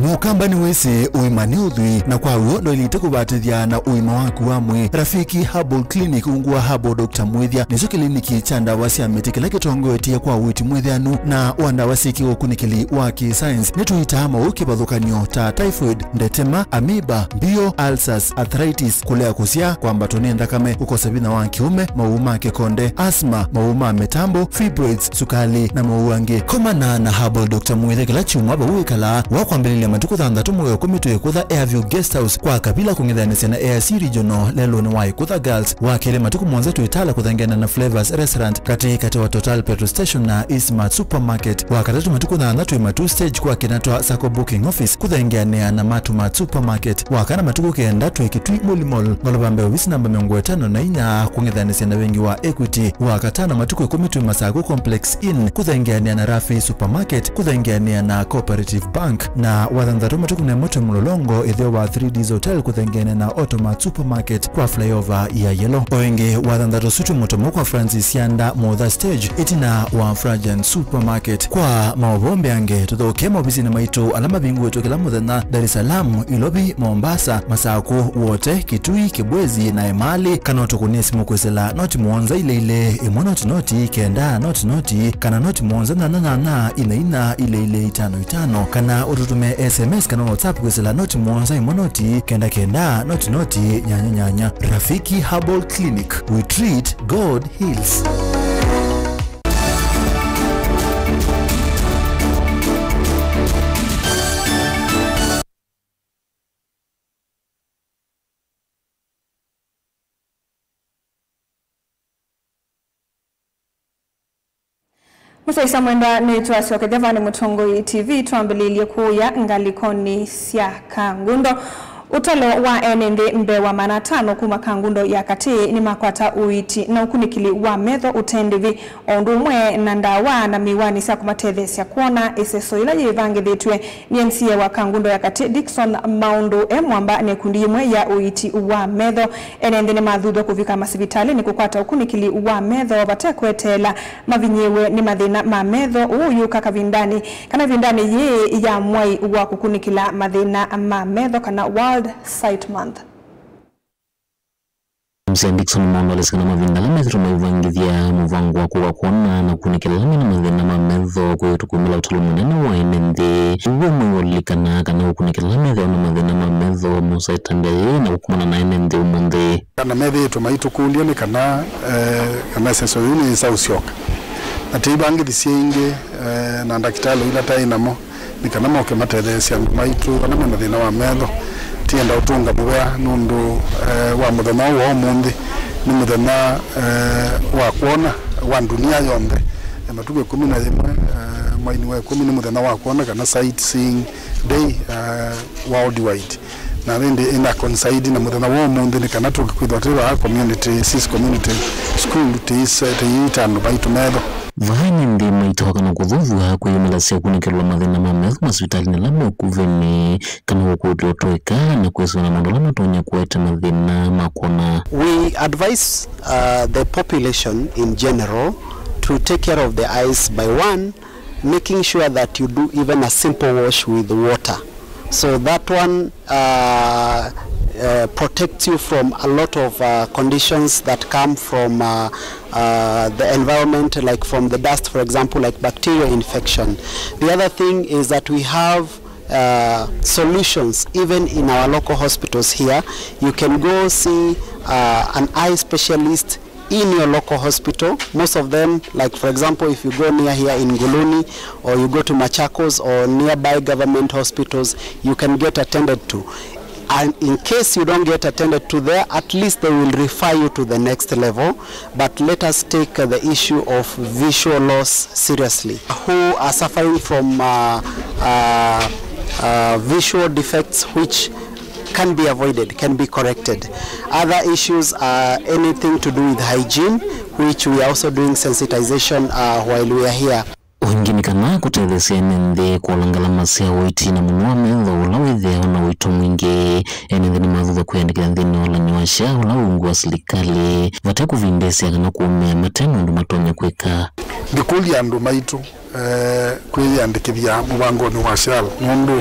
Mũkamba nĩwĩsĩ ũima nĩ ũthwii, na kwa w'o ndwaĩlĩte kũvatĩthya na ũima waku wa mwĩĩ. Rafiki Herbal Clinic ungu wa Herbal Doctor Mwĩthya nĩkyo kĩliniki kya ndawa sya mĩtĩ kĩla kĩtongoetye kwa ũiiti mwĩthĩanu na wa ndawa syĩ kĩũkunĩkĩli wa kĩ-science. Nĩtũitaa maũũ kĩvathũkany'o ta typhoid, ndetema, amoeba, mbio, ulcers, arthritis, kũlea kũsyaa, kwambatwa nĩ nthakame, kũkosa vinya wa kĩũme, maũũ ma kĩkonde, asthma, maũũ ma mĩtambo, fibroids, sukali, na maũũ angĩ. Komana na Herbal Doctor Mwĩthya kĩla kyumwa vau wĩkalaa, wa kwambĩlĩlya matukũ thanthatũ mwei wa ĩkũmi twĩ kũtha Airview Guest House kwa Kavila kũng'ethanĩsya na A I C Regional lelũnĩ wa Ĩkũtha Girls. Wa kelĩ matukũ mũonza twĩ Tala kũthengeana na Flavors Restaurant katĩ katĩ wa Total Petrol Station na Eastmart Supermarket. Wa katatũ matukũ nyanya twĩ Matuu Stage kwa Kinatwa Sacco Booking Office kũthengeanĩa na Matumart Supermarket. Wa kana matukũ kenda twĩ Kitui Muli Mall, ngolova mbee ovisi namba mĩongo ĩtano na inya, kũng'ethanĩsya na vengi wa Equity. Wa katano matukũ ĩkũmi twĩ Masaku Complex Inn, kũthengeanĩa na Rafi Supermarket, kũthengeanĩa na Cooperative Bank. Na wa thanthatũ matukũ nemo twĩ Mũlolongo, ĩtheo wa Three Ds Hotel, kũthengeanĩa na Automart Supermarket kwa flyover ya Yellow. O ĩngĩ, wa thanthatũ ũsu twĩ Mũtomo kwa Francis Sianda Motha Stage, ĩtina wa Frajan Supermarket. Kwa maũvoo mbeange, tũthokee maovisinĩ maitũ ala mavingũĩtwe kĩla mũthenya, Dar es Salaam, Ilovi, Mombasa, Masaku, Wote, Kitui, Kibwezi na Emali, kana ũtũkũnĩe simũ kwĩsĩla noti mũonza ilĩ ilĩ ĩmwe noti noti kenda noti noti, kana noti mũonza nyanya nyanya ina ina ilĩ ilĩ itano itano, kana ũtũtũmĩe S M S kana WhatsApp kwĩsĩla noti mũonza ĩmwe noti kenda kenda noti noti nyanya nyanya. Rafiki Herbal Clinic, we treat, God heals. Mũsyaĩĩsya mwendwa, nĩtwasyokethya vaa nĩ Mũtongoi T V, twambĩlĩĩlye kũya ngalĩkonĩ sya Kangundo. Ũtalo wa ene nthĩ mbee wa maana atano kuma Kangundo ya katĩ nĩmakwata ũiiti na ũkunĩkĩli wa metho ũte ndĩvi, o ũndũ ũmwe na ndawa na mĩwani sya kũmatetheesya kwona. Ĩseso yĩla yĩvangĩthĩtw'e nĩ M C A wa Kangundo ya katĩ, Dickson Maũndũ, e mwamba na ĩkundi yĩmwe ya ũiiti wa metho. Ene nthĩ nĩmathuthw'a kũvika masivitalĩnĩ kũkwata ũkunĩkĩli wa metho vate kweteela mavinyĩĩwe nĩ mathĩna ma metho. Ũũ ũyũka kavindanĩ kana ĩvindanĩ yĩĩ ya mwai wa kũkunĩkĩla mathĩna ma metho, kana World Sight Month. M C A Dickson Maũndũ alesĩ kana mavinda ala methĩtwe maivangĩthya mũvango wa kũka kwona na kũkunĩkĩla ala mena mathĩna ma metho kwĩ ũtũkũmĩla ũtalo mũnene wa ene nthĩ. Ũw'o mwai walilikana kana kũkunĩkĩla ala methĩawa na mathĩna ma metho mosaĩte ndee na kũkomana na ene nthĩ ũmũnthĩ. Kana methĩĩtwe maitũkũlya nĩ kana, eh, kana ĩseso yĩu nĩyĩsa ũsyoka. Na tĩivangĩthisye ĩngĩ, eh, na ndakĩtalĩ ila taĩ namo nĩ kana moke matetheesye andũ maitũ ala me na thĩna wa metho. Tienda ũtũnga mũvea nũndũ, eh, wa mũthenya ũũ wa ũmũnthĩ nĩ mũthenya, eh, wa kwona wa ndunia yonthe. Eh, matukũ ĩkũmi na yĩmwe, eh, mweinĩ wa ĩkũmi nĩ mũthenya wa kwona kana Sight Seeing Day, eh, worldwide. Na ĩndĩ ĩna coincide na mũthenya wa ũmũnthĩ nĩ kana tũke kwĩthwa twĩ vaa community, sis community school, tĩise-, tĩiĩte andũ maitũ metho. Vaa nĩ nthĩ maitũ kana kũthuthw'a kwĩyumĩlasya kũkunĩkĩlwa mathĩna ma metho masivitalĩnĩ ala me ũkuvĩnĩ, kana ũkũlyo twĩka na kwĩsĩla na maũndũ ala matonya kũete mathĩna ma kwona. We advise, uh, the population in general to take care of the eyes by, one, making sure that you do even a simple wash with water. So that one, uh, uh, protects you from a lot of, uh, conditions that come from, uh, uh, the environment, like from the dust, for example, like bacterial infection. The other thing is that we have, uh, solutions even in our local hospitals here. You can go see, uh, an eye specialist in your local hospital. Most of them, like, for example, if you go near here in Nguluni or you go to Machakos or nearby government hospitals, you can get attended to. And in case you don't get attended to there, at least they will refer you to the next level. But let us take, uh, the issue of visual loss seriously. Who are suffering from, uh, uh, uh, visual defects which can be avoided, can be corrected. Other issues are anything to do with hygiene, which we are also doing sensitization, uh, while we are here. Ũngĩ nĩ kana kũtetheesya ene nthĩ kũola ngalama sya ũiiti na mũno wa metho ũla wĩthĩawa na ũito mwingĩ. Ene nthĩ nĩmathũthw'a kwĩyandĩkĩthya nthĩnĩ wa ũlanyo wa SHA ũla wĩ ungu wa silikalĩ, vate kũvindĩĩsya kana kũũmĩa mate na ũndũ matonya kwĩka. Ndikũlya andũ maitũ eh, kwĩyĩandĩkĩthya mũvangonĩ wa SHA, nũndũ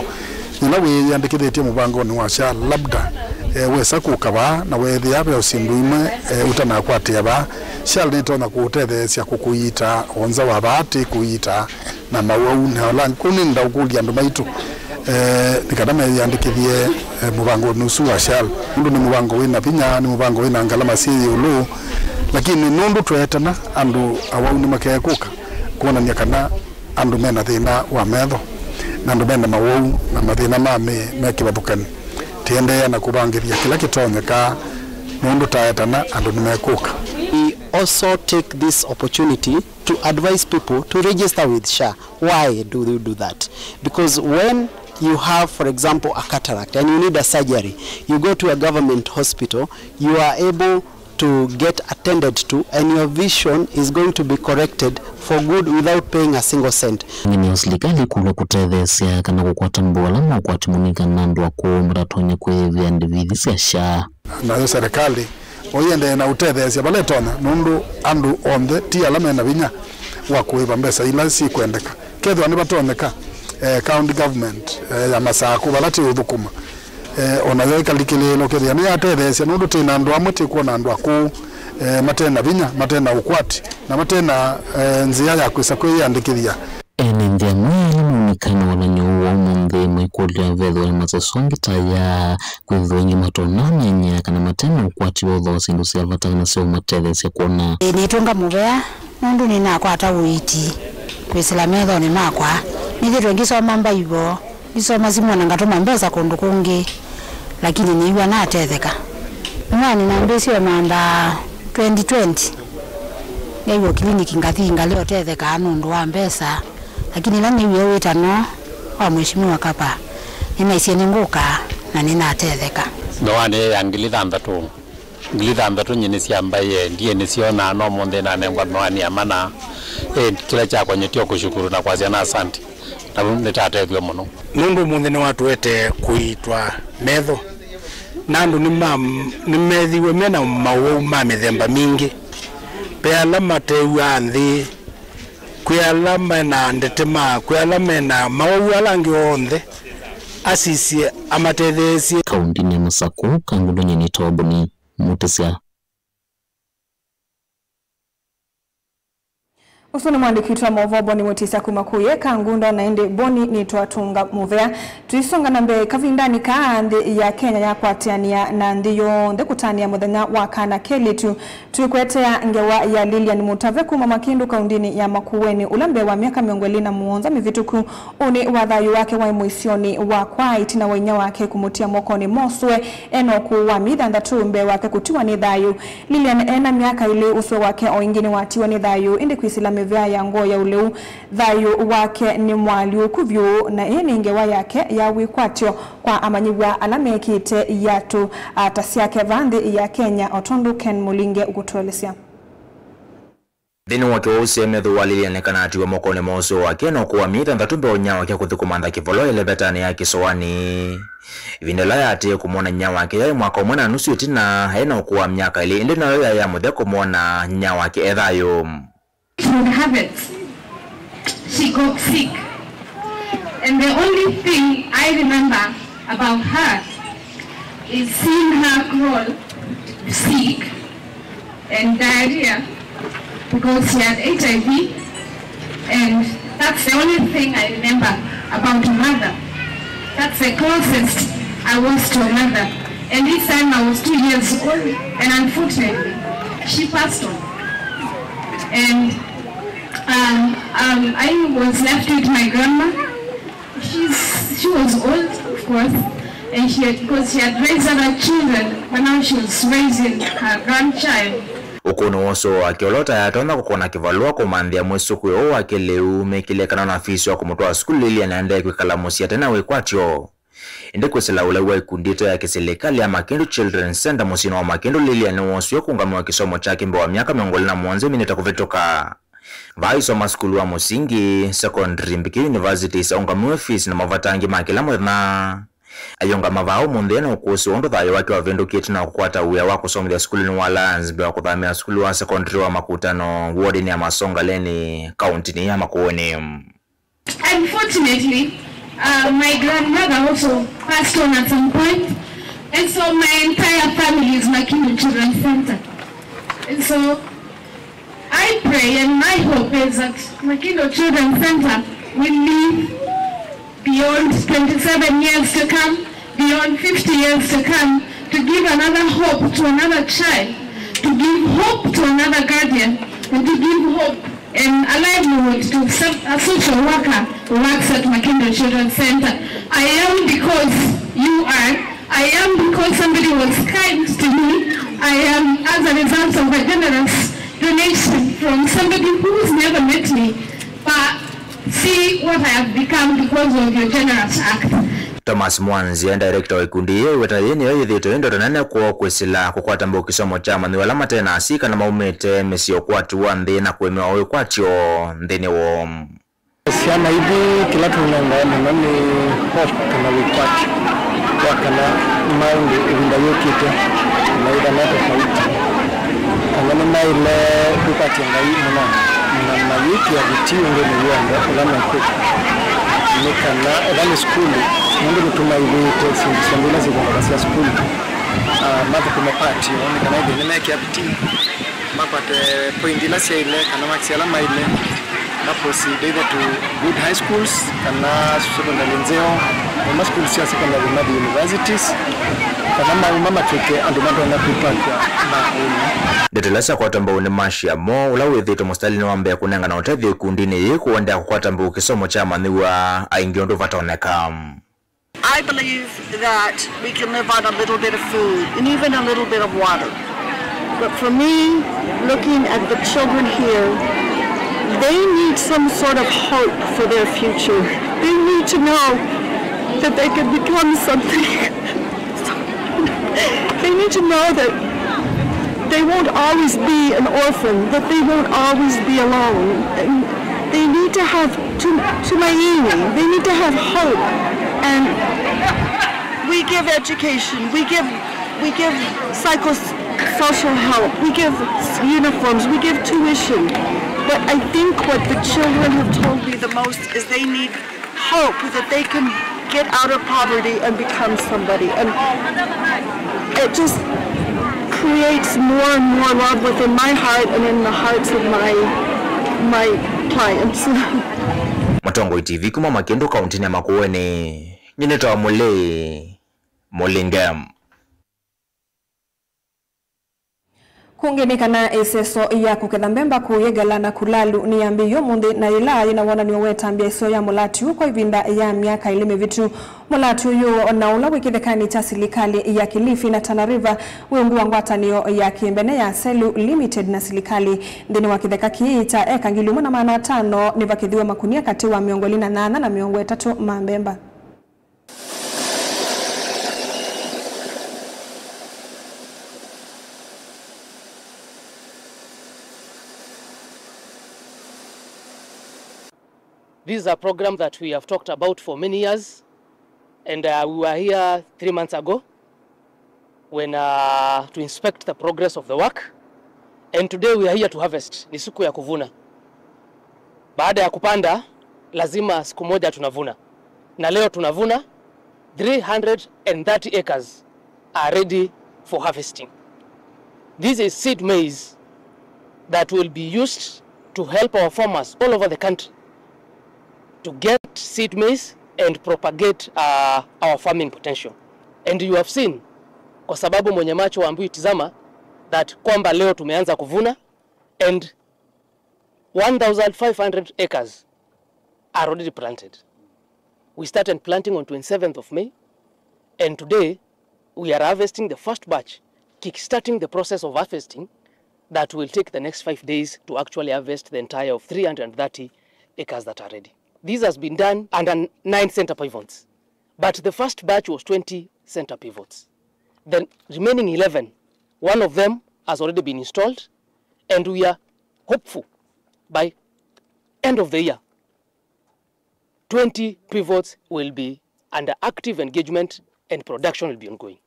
yĩla wĩyĩandĩkĩthĩtye mũvangonĩ wa SHA, labda eh, wesa kũka vaa na weethĩa ve syĩndũ imwe eh, ũtanakwatĩa vaa, SHA nĩtonya kũũtetheesya kũkũiita o nza wa vaa, ti kũiita na mawau na ala angĩ. Kwoou nĩnenda ũkũlya andũ maitũ eh, nĩ kana meyĩandĩkĩthye eh, mũvangonĩ ũsu wa SHA, nũndũ nĩ mũvango wĩ na vinya, nĩ mũvango wĩ na ngalama syĩ ĩũlũ, lakini nũndũ tweetana, andũ awau nĩmakekũka kwonany'a kana andũ mena thĩna wa metho na andũ mena mawau na mathĩna ma mĩĩ me kĩvathũkany'o. Tĩendeea na kũvangĩthya kĩla kĩtonyeka, nũndũ taetana andũ nĩmekũka. We also take this opportunity to advise people to register with SHA. Why do you do that? Because when you have, for example, a cataract and you need a surgery, you go to a government hospital, you are able to get attended to and your vision is going to be corrected for good without paying a single cent. Nginya silikalĩ kũlwa kũtetheesya kana kũkwata mbau ala maũkwati mũnini kana andũ akũũ matatonya kwĩyĩvĩa ndivithi sya SHA. Nayo serikali o ĩendee na ũtetheesya vala ĩtonya, nũndũ andũ onthe ti ala mena vinya wa kũĩva mbesa ila syĩkwendeka. Kethĩwa nĩvatonyeka, eh, county government eh, ya Masakũ vala tĩũthũkũma, eh, o nayo ĩkalikĩlĩĩlwa kethĩa nĩyatetheesya, nũndũ twĩ na andũ amwe tĩkwona andũ akũũ eh, mate na vinya, mate na ũkwati, na mate na eh, nzĩa ya kwĩsa kwĩyĩandĩkĩthya. Ene nthĩ amwe ala maũnĩkae na ũlanyo ũũ wa ũmũnthĩ maikũlya vethĩwa na maseso angĩ ta aya, kwĩthĩwa aingĩ matonya ũneenea kana mate na ũkwati wa ũthooa syĩndũ sya vata kana sya ũmatetheesya kwona. Ĩĩ, nĩtũnga mũvea nũndũ nĩnakwata ũiiti kwĩsĩla methonĩ makwa. Nĩthĩtwe ngĩsoma Mbaivoo, ngĩsoma simũ na ngatũma mbesa kũndũ kũngĩ, lakini nĩiw'a natetheka. Nĩwani nambĩĩsye o mamba twenty twenty, ngaĩw'a kiliniki ngathi ngalea ũtethekaa nũndũ wa mbesa, lakini ĩla nĩwie wĩtano wa Mheshimiwa Kapa, nĩnaisye nĩngũka na nĩnatetheka. Mĩwani ya ngili thanthatũ, ngili thanthatũ nyie nĩsyambaie, ndiĩ nĩsyonaa, no ũmũnthĩ nanengwa mĩwani ya mana. Ĩ, kĩla kyakwa nyie tyo kũshukuru na kwasya na asante, na nĩtatethw'e mũno. Nũndũ ũmũnthĩ nĩwatũetee kũiitwa metho, na andũ nĩma-, nĩmethĩiwe me na mawau ma mĩthemba mingĩ. Ve ala matew'aa nthĩ, kwĩ ala me na ndetema, kwĩ ala me na mawau ala angĩ onthe. Asisye, amatetheesye. Kaũndĩnĩ ya Masakũ, Kangundo nyie nĩtawa Boni Mũtĩsya. Ũsu nĩ mũandĩki witũ wa maũvoo Boni Mũtĩsya kuma kũye Kangundo, na ĩndĩ Boni nĩtwa Tũnga Mũvea. Tũisonga na mbee, kavindanĩ kaa nthĩ ya Kenya yakwatĩanĩa na nthĩ yonthe kũtanĩa mũthenya wa kana kelĩtu. Twĩkwetea ngewa ya Lilian Mũtave kuma Makĩndũ kaũndĩnĩ ya Makueni, ũla mbee wa myaka mĩongo ĩlĩ na mũonza mĩvĩtũku, ũnĩ wa thayũ wake waĩ mũisyonĩ wakwa ĩtina wa inyia wake kũmũtia mokonĩ moswe ena ũkũũ wa myei thanthatũ mbee wake kũtiwa nĩ thayũ. Lilian ena myaka ĩlĩ, ũswe wake o ĩngĩ nĩwatiwe nĩ thayũ, ĩndĩ kwĩsĩla mĩvea ya ngoo ya ũleu, thayũ wake nĩ mũalyũku vyũ, na ĩĩ nĩ ngewa yake ya wĩkwatyo kwa amanyĩw'a ala mekĩte iatũ, a, ta syake vaa nthĩ ya Kenya, o tondũ Ken Mũlinge ũkũtũelesya. Nthĩnĩ wa kĩwau ũsu, metho wa Lilian kana atiwa mokonĩ ma ũswe wake na ũkũũ wa myei thanthatũ mbee wa inyia wake kũthi kũmantha kĩvolo ĩlevetanĩ ya kĩsoani. Ĩvinda ĩla yaatĩĩe kũmwona inyia wake yaĩ mwaka ũmwe na nusu ĩtina, aĩ na ũkũũ wa myaka ĩlĩ, ĩndĩ nayo yaĩ ya mũthya kũmwona inyia wake e thayũ. She would have it. She got sick. And the only thing I remember about her is seeing her crawl sick and diarrhea because she had H I V, and that's the only thing I remember about her mother. That's the closest I was to her mother. And this time I was two years old, and unfortunately, she passed on. And um, um, I was left with my grandma. She's, she was old, of course, and she had, because she had raised other children, but now she was raising her grandchild. Ũkũũnĩ wa ũswe wake, ũla ũtaatonya kũkona kĩvalũa kũmanthĩa mwĩsũkũĩo ũũ wa kĩlĩu, mekĩlile kana ona fees wa kũmũtwaa sukulu Lilian aendee kwĩkala mũsyĩ ate na wĩkwatyo. Ĩndĩ kwĩsĩla ũlei wa ikundi ĩte ya kĩsilikalĩ ya Makĩndũ Children's Centre mũsyĩnĩ wa Makĩndũ, Lilian nĩwoosie kũũngamĩwa kĩsomo kyake mbee wa myaka mĩongo ĩlĩ na mũonza ĩminĩte kũvĩtũka. Vaa isoma sukulu wa mũsingi, secondary, mbikĩ universities, aũngamiwe fees na mavata angĩ ma kĩla mũthenya. Ayũngama vaa ũmũnthĩ na ũkũsĩ wa ũndũ thayũ wake wavĩndũkĩte na kũkwata wĩa wa kũsomethya sukulunĩ wa Alliance mbee wa kũthamĩa sukulu wa secondary wa Makutano, wodinĩ ya Masongaleni, kauntinĩ ya Makueni. Unfortunately, uh, my grandmother also passed on at some point, and so my entire family is Makindo Children's Center. And so I pray and my hope is that Makindo Children's Center will live beyond twenty-seven years to come, beyond fifty years to come, to give another hope to another child, to give hope to another guardian, and to give hope and a livelihood to some, a social worker who works at Makindo Children's Center. I am because you are. I am because somebody was kind to me. I am as a result of a generous donation from somebody who's never met me, but see what I have become because of your generous act. Thomas Mwanzia, director wa ikundi yĩĩ, weta yĩĩ nĩyo yĩthĩĩtwe ĩ ndoto nene kwoo kwĩsĩla kũkwata mbau kĩsomo kya amanyĩw'a ala mate na asyai kana maumĩte mĩsyĩ ya ũkwati wa nthĩ na kũemewa wĩkwatyo nthĩnĩ woo. Syana ithi kĩla tũnengawa mũno nĩ hope kana wĩkwatyo wa kana maũndũ ĩvinda yũkĩte maithana tofauti, kana nĩmaĩle kwĩkwatya Ngai mũno na mayĩkĩa vitii ũndũnĩ w'onthe ũla mekwĩka. Nĩ kana ethwa nĩ sukulu, nũndũ nĩtũmaĩvĩte syĩndũ syonthe ila syĩthĩnĩkasya sukulu, ah, mathũkũme part yoo, nĩ kana ĩthĩ nĩmekĩa vitii makwate point ila syaĩle kana marks ala maĩle, ma proceed either to good high schools kana secondary nzeo, na ma schools sya secondary mathi universities, kana mauma matw'ĩke andũ matonya kwĩkwatya ma ũnĩ. Ndeto ila syakwatwa mbau nĩ Marcia Moore, ũla wĩthĩĩtwe mũsitalĩnĩ wa mbee kũnengana ũtethyo ĩkundinĩ yĩĩ kũendeea kũkwata mbau kĩsomo kya amanyĩw'a aingĩ ũndũ vatoneka. I believe that we can live on a little bit of food and even a little bit of water. But for me, looking at the children here, they need some sort of hope for their future. They need to know that they can become something. They need to know that they won't always be an orphan, that they won't always be alone. And they need to have tu-, tumaini. They need to have hope. And we give education, we give, we give psychosocial help, we give s-, uniforms, we give tuition. But I think what the children have told me the most is they need hope that they can get out of poverty and become somebody. And it just creates more and more love within my heart and in the hearts of my, my clients. Mũtongoi T V kuma Makĩndũ, kauntinĩ ya Makueni, nyie nĩtawa Mũlĩ Mũlinge. Kũngĩ nĩ kana ĩseso ya kũketha mbemba kũũ Yegala na Kulalu nĩyambĩĩie ũmũnthĩ, na yĩla yĩna wonany'o wa ĩtambya ĩseo ya mũlati ũũ kwa ĩvinda ya myaka ĩlĩ mĩvĩtu. Mũlati ũyũ, na ũla wĩ kĩthekanĩ kya silikalĩ ya Kilifi na Tana River, wĩ ungu wa ngwatanĩo ya kĩmbene ya Selu Limited na silikalĩ. Nthĩnĩ wa kĩtheka kĩĩ kya eka ngili ĩmwe na maana atano, nĩvakethiwe makunia katĩ wa mĩongo ĩlĩ na nyanya na mĩongo ĩtatũ ma mbemba. This is a program that we have talked about for many years, and, uh, we were here three months ago when, uh, to inspect the progress of the work, and today we are here to harvest. Ni siku ya kuvuna. Baada ya kupanda, lazima siku moja tunavuna. Na leo tunavuna three hundred and thirty acres are ready for harvesting. This is seed maize that will be used to help our farmers all over the country to get seed maize and propagate, uh, our farming potential. And you have seen, kwa sababu mwenye macho haambiwi tizama, that kwamba leo tumeanza kuvuna and one thousand five hundred acres are already planted. We started planting on twenty-seventh of May, and today we are harvesting the first batch, kickstarting the process of harvesting that will take the next five days to actually harvest the entire of three hundred and thirty acres that are ready. This has been done under nine center pivots, but the first batch was twenty center pivots. The remaining eleven, one of them has already been installed, and we are hopeful by end of the year, twenty pivots will be under active engagement and production will be ongoing.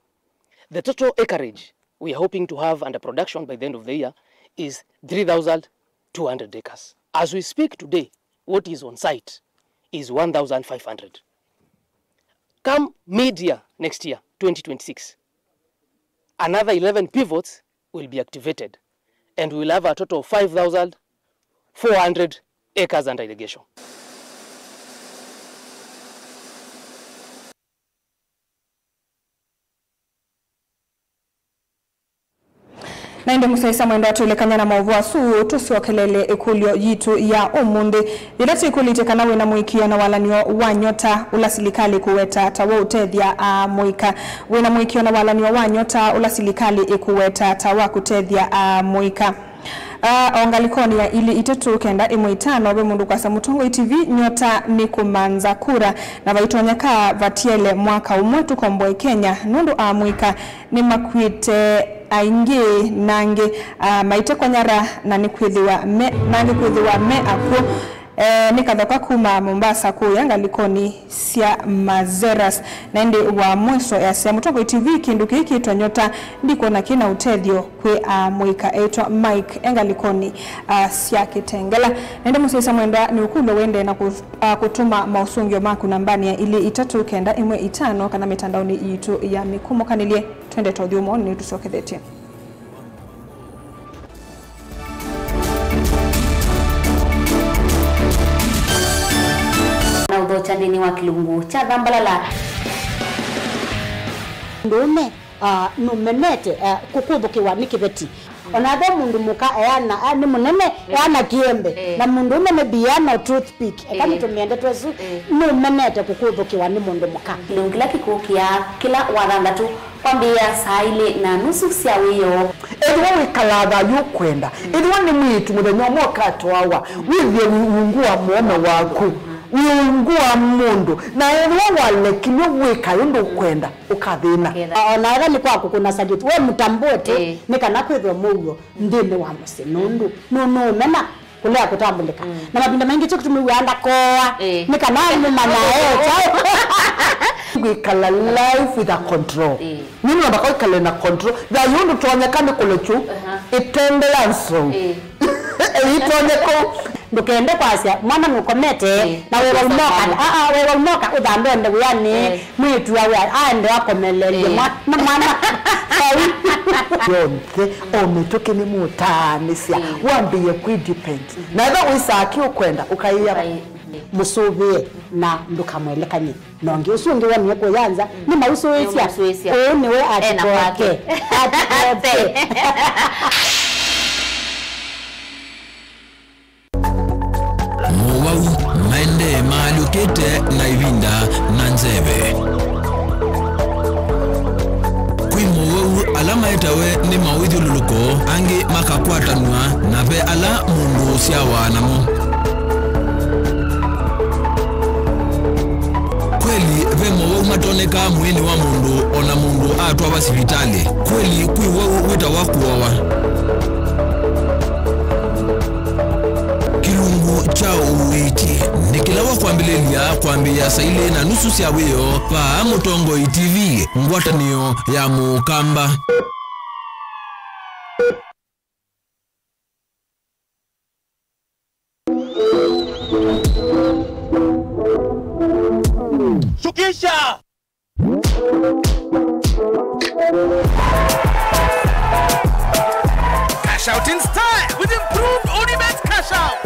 The total acreage we are hoping to have under production by the end of the year is three thousand two hundred acres. As we speak today, what is on site is one thousand five hundred. Come mid-year next year, twenty twenty-six, another eleven pivots will be activated, and we will have a total of five thousand four hundred acres under irrigation. Na ĩndĩ mũsyaĩĩsya mwendwa, twĩlekany'a na maũvoo asu, tũsyokelele ĩkũlyo yitũ ya ũmũnthĩ. Yĩla twĩkũlĩtye kana wĩ na mũĩkĩĩo na walanĩo wa nyota ũla silikalĩ ĩkũweta ta wa ũtethya amũika. Wĩ na mũĩkĩĩo na walanĩo wa nyota ũla silikalĩ ĩkũweta ta wa kũtethya amũika. Ah, o ngalĩkonĩ ya ilĩ itatũ kenda ĩmwe itano, ve mũndũ kwasya, Mũtongoi T V, nyota nĩ kũmanza kura, na vaitonyeka vatiele mwaka ũmwe tũkomboe Kenya, nũndũ amũika nĩmakw'ĩte aingĩ, na angĩ, ah, maitekwa nyara, na nĩkwĩthĩwa me, na angĩ kwĩthĩwa me akw'ũ. Eh, nĩ Kathoka kuma Mombasa kũya ngalĩkonĩ sya Mazeras. Na ĩndĩ wa mwiso easya, Mũtongoi T V, kĩndũ kĩĩ kĩtwa nyota ndikwona kĩna ũtethyo kwĩ amũika. Etwa Mike, e ngalĩkonĩ, ah, sya Kĩtengela. Na ĩndĩ mũsyaĩĩsya mwendwa, nĩ ũkũlyo wendee na kũ-, ah, kũtũma maũsũngĩo maku nambanĩ ya ilĩ itatũ kenda ĩmwe itano kana mĩtandaonĩ yitũ ya mĩkũmũkanĩlye. Twende tũthiũmoni nĩtũsyokethetye. Na ũthokya nthĩnĩ wa kĩlungu kya Thambalala. Mũndũũme, ah, nũmenete, ah, kũkũthũkĩwa nĩ kĩveti. Ona ve mũndũ mũka eana, ah, nĩ mũnene, eh, eana kĩembe. Eh. Na mũndũũme nĩ biano toothpick. Eka, eh, nĩtũmĩende twesu, eh, nũmenete kũkũthũkĩwa nĩ mũndũ mũka. Kĩlungu kĩla kĩkũkĩa kĩla wathanthatũ kwambĩĩa saa ilĩ na nusu sya wĩoo. Ethĩwa wĩkalaa thayũ ũkwenda, ethĩwa nĩ mwĩĩtu mũthenya ũmwe ũkatwawa, wĩthĩe wĩ ungu wa mũũme waku, wĩ ungu wa mũndũ, na ethĩwa walekilw'e wĩka ũndũ ũkwenda, ũkathĩna. Ũkethĩna. O na ethĩwa nĩ kwa kũkũna salute, we mũtambũe tu, ĩĩ, nĩ kana kwĩthwe mũuo nthĩnĩ wa mũsyĩ, nũndũ nũnũũmena kũlea kũtambũlĩka. Mm. Na mavinda maingĩ kyo kĩtũmĩw'aa ndakoa, eh, nĩ kana nĩmanya e kyaũ. Kwĩkala life with a control. Eh. Nĩnũamba kwĩkala na control. Thayũ ndũtonyeka nĩ kũlekyu. Aha. Ĩtendea nzou. Eh. Ĩitonyeka. Ndũkende kwasya mwana nũkomete, eh, na wewa ũmoka. Ah, ah, wewa ũmoka ũthambe nde wĩanĩ. Eh. Mwĩĩtu awe aende akomelelye, eh, mwa-, na mwana. Yonthe, o mĩtũkĩ nĩmũtaanĩsya, mm, wambĩĩe kwĩ depend. Mm-hmm. Na ethĩwa wĩsaa kĩ ũkwenda, ũkaĩa. Ũkaĩ-, mm. Mũsũvĩe na ndũkamwelekany'e. Na ũngĩ ũsu ũngĩ wonie kũya nza, mm, nĩmausũĩsya. Nĩmausũĩsya. Ũũ nĩwe ena atikoke. Kwake. Atikoke. Mowau maendee maalyũkĩte na ĩvinda na nzeve. Kwĩ mowau ala maetawe nĩ mawĩthyũlũlũko, angĩ makakwatanw'a, na ve ala mũndũ ũsyawa namo. Kweli, ve mowau matonekaa mwĩĩnĩ wa mũndũ o na mũndũ atwawa sivitalĩ. Kweli, kwĩ wau wĩtawa kũowa. Kĩlungu kya ũiiti nĩ kĩla wa kwambĩlĩlya kwambĩĩa saa ilĩ na nusu sya wĩoo vaa Mũtongoi T V, ngwatanĩo ya Mũkamba. Shukisha! Cash out in style with improved Odibet cash out.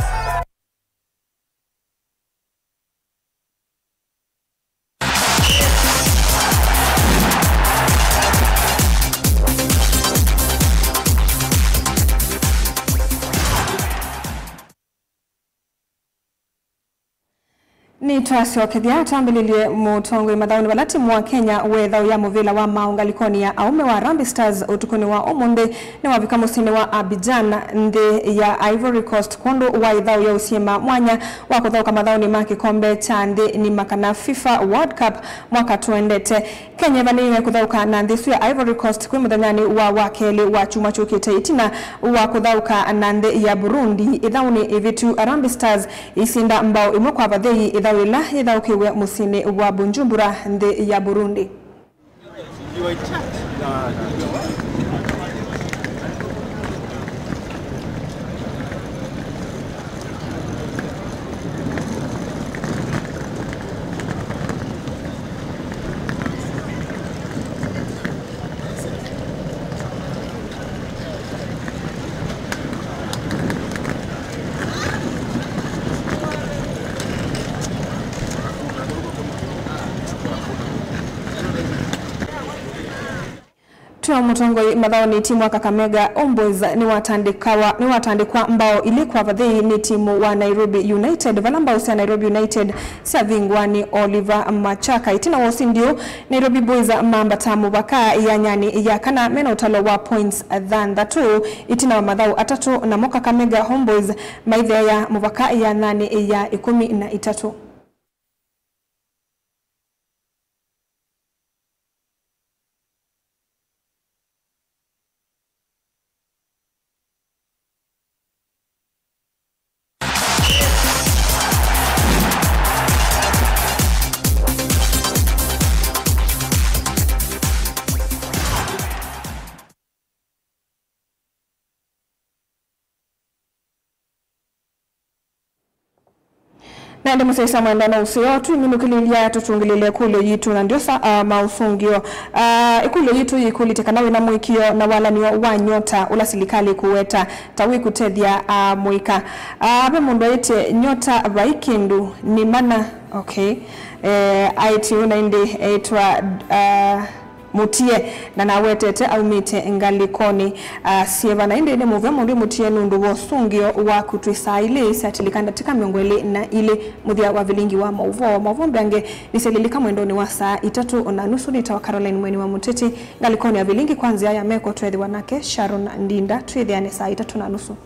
Nĩtwasyokethya twambĩlĩlye mũtongoi mathaũnĩ vala timu wa Kenya wa ĩthaũ ya mũvĩla wa maaũ ngalĩkonĩ ya aũme wa Harambee Stars ũtukũnĩ wa ũmũnthĩ nĩwavika mũsyĩnĩ wa Abidjan, nthĩ ya Ivory Coast, kwondũ wa ĩthaũ ya ũsyĩma mwanya wa kũthaũka mathaũnĩ ma kĩkombe kya nthĩ nima kana FIFA World Cup mwaka tũendete. Kenya ĩvanĩĩe kũthaũka na nthĩ ĩsu ya Ivory Coast kwĩ mũthenyanĩ wa wakelĩ wa kyumwa kyũkĩte ĩtina wa kũthaũka na nthĩ ya Burundi ĩthaũnĩ ĩvĩtu. Harambee Stars ĩisinda mbao ĩmwe kwa vathei ĩthaũ yĩla yĩthaũkĩwe mũsyĩnĩ wa Bujumbura, nthĩ ya Burundi. Twĩ o mũtongoi mathaũnĩ, timu wa Kakamega Homeboyz nĩwatandĩkawa, nĩwatandĩkwa mbao ilĩ kwa vathei nĩ timu wa Nairobi United, vala mbao sya Nairobi United syavingũa nĩ Oliver Machaka. Ĩtina wa ũsindi ũũ, Nairobi Boys mambata mũvaka ĩanyanĩ ya kana mena ũtalo wa points thanthatũ ĩtina wa mathaũ atatũ, namo Kakamega Homeboyz maitheea mũvaka ĩanyanĩ ya ĩkũmi na itatũ. Na ĩndĩ mũsyaĩĩsya mwendwa, no ũseo tũiminũkĩlĩlya tũtũngĩlĩle ĩkũlyo yitũ na ndiosa, ah, maũsũngĩo. Ah, ĩkũlyo yitũ yĩkũlĩtye kana wĩna mũĩkĩĩo na walanĩo wa nyota ũla silikalĩ ĩkũweta ta wĩ kũtethya, ah, mũika. Ah, ve mũndũ aĩtye nyota vai kĩndũ nĩ mana. Okay. Eh, aĩtye ũũ na ĩndĩ eĩtwa, ah, Mũtie, na nawetete aumĩte ngalĩkonĩ, ah, syeva. Na ĩndĩ nĩ mũvea mũndũ mũtie nũndũ wa ũsũngĩo waku. Twĩ saa ilĩ syatĩlĩka ndatĩka mĩongo ĩlĩ na ilĩ mũthya wa vilingi wa maũvoo. Maũvoo mbeange nĩsyalĩlĩka mwendonĩ wa saa itatũ na nusu. Nĩtawa Caroline Mweni wa Mũteti, ngalĩkonĩ ya vilingi kwa nzĩa ya meko tweethĩwa nake Sharon Ndinda. Twĩthĩane saa itatũ na nusu.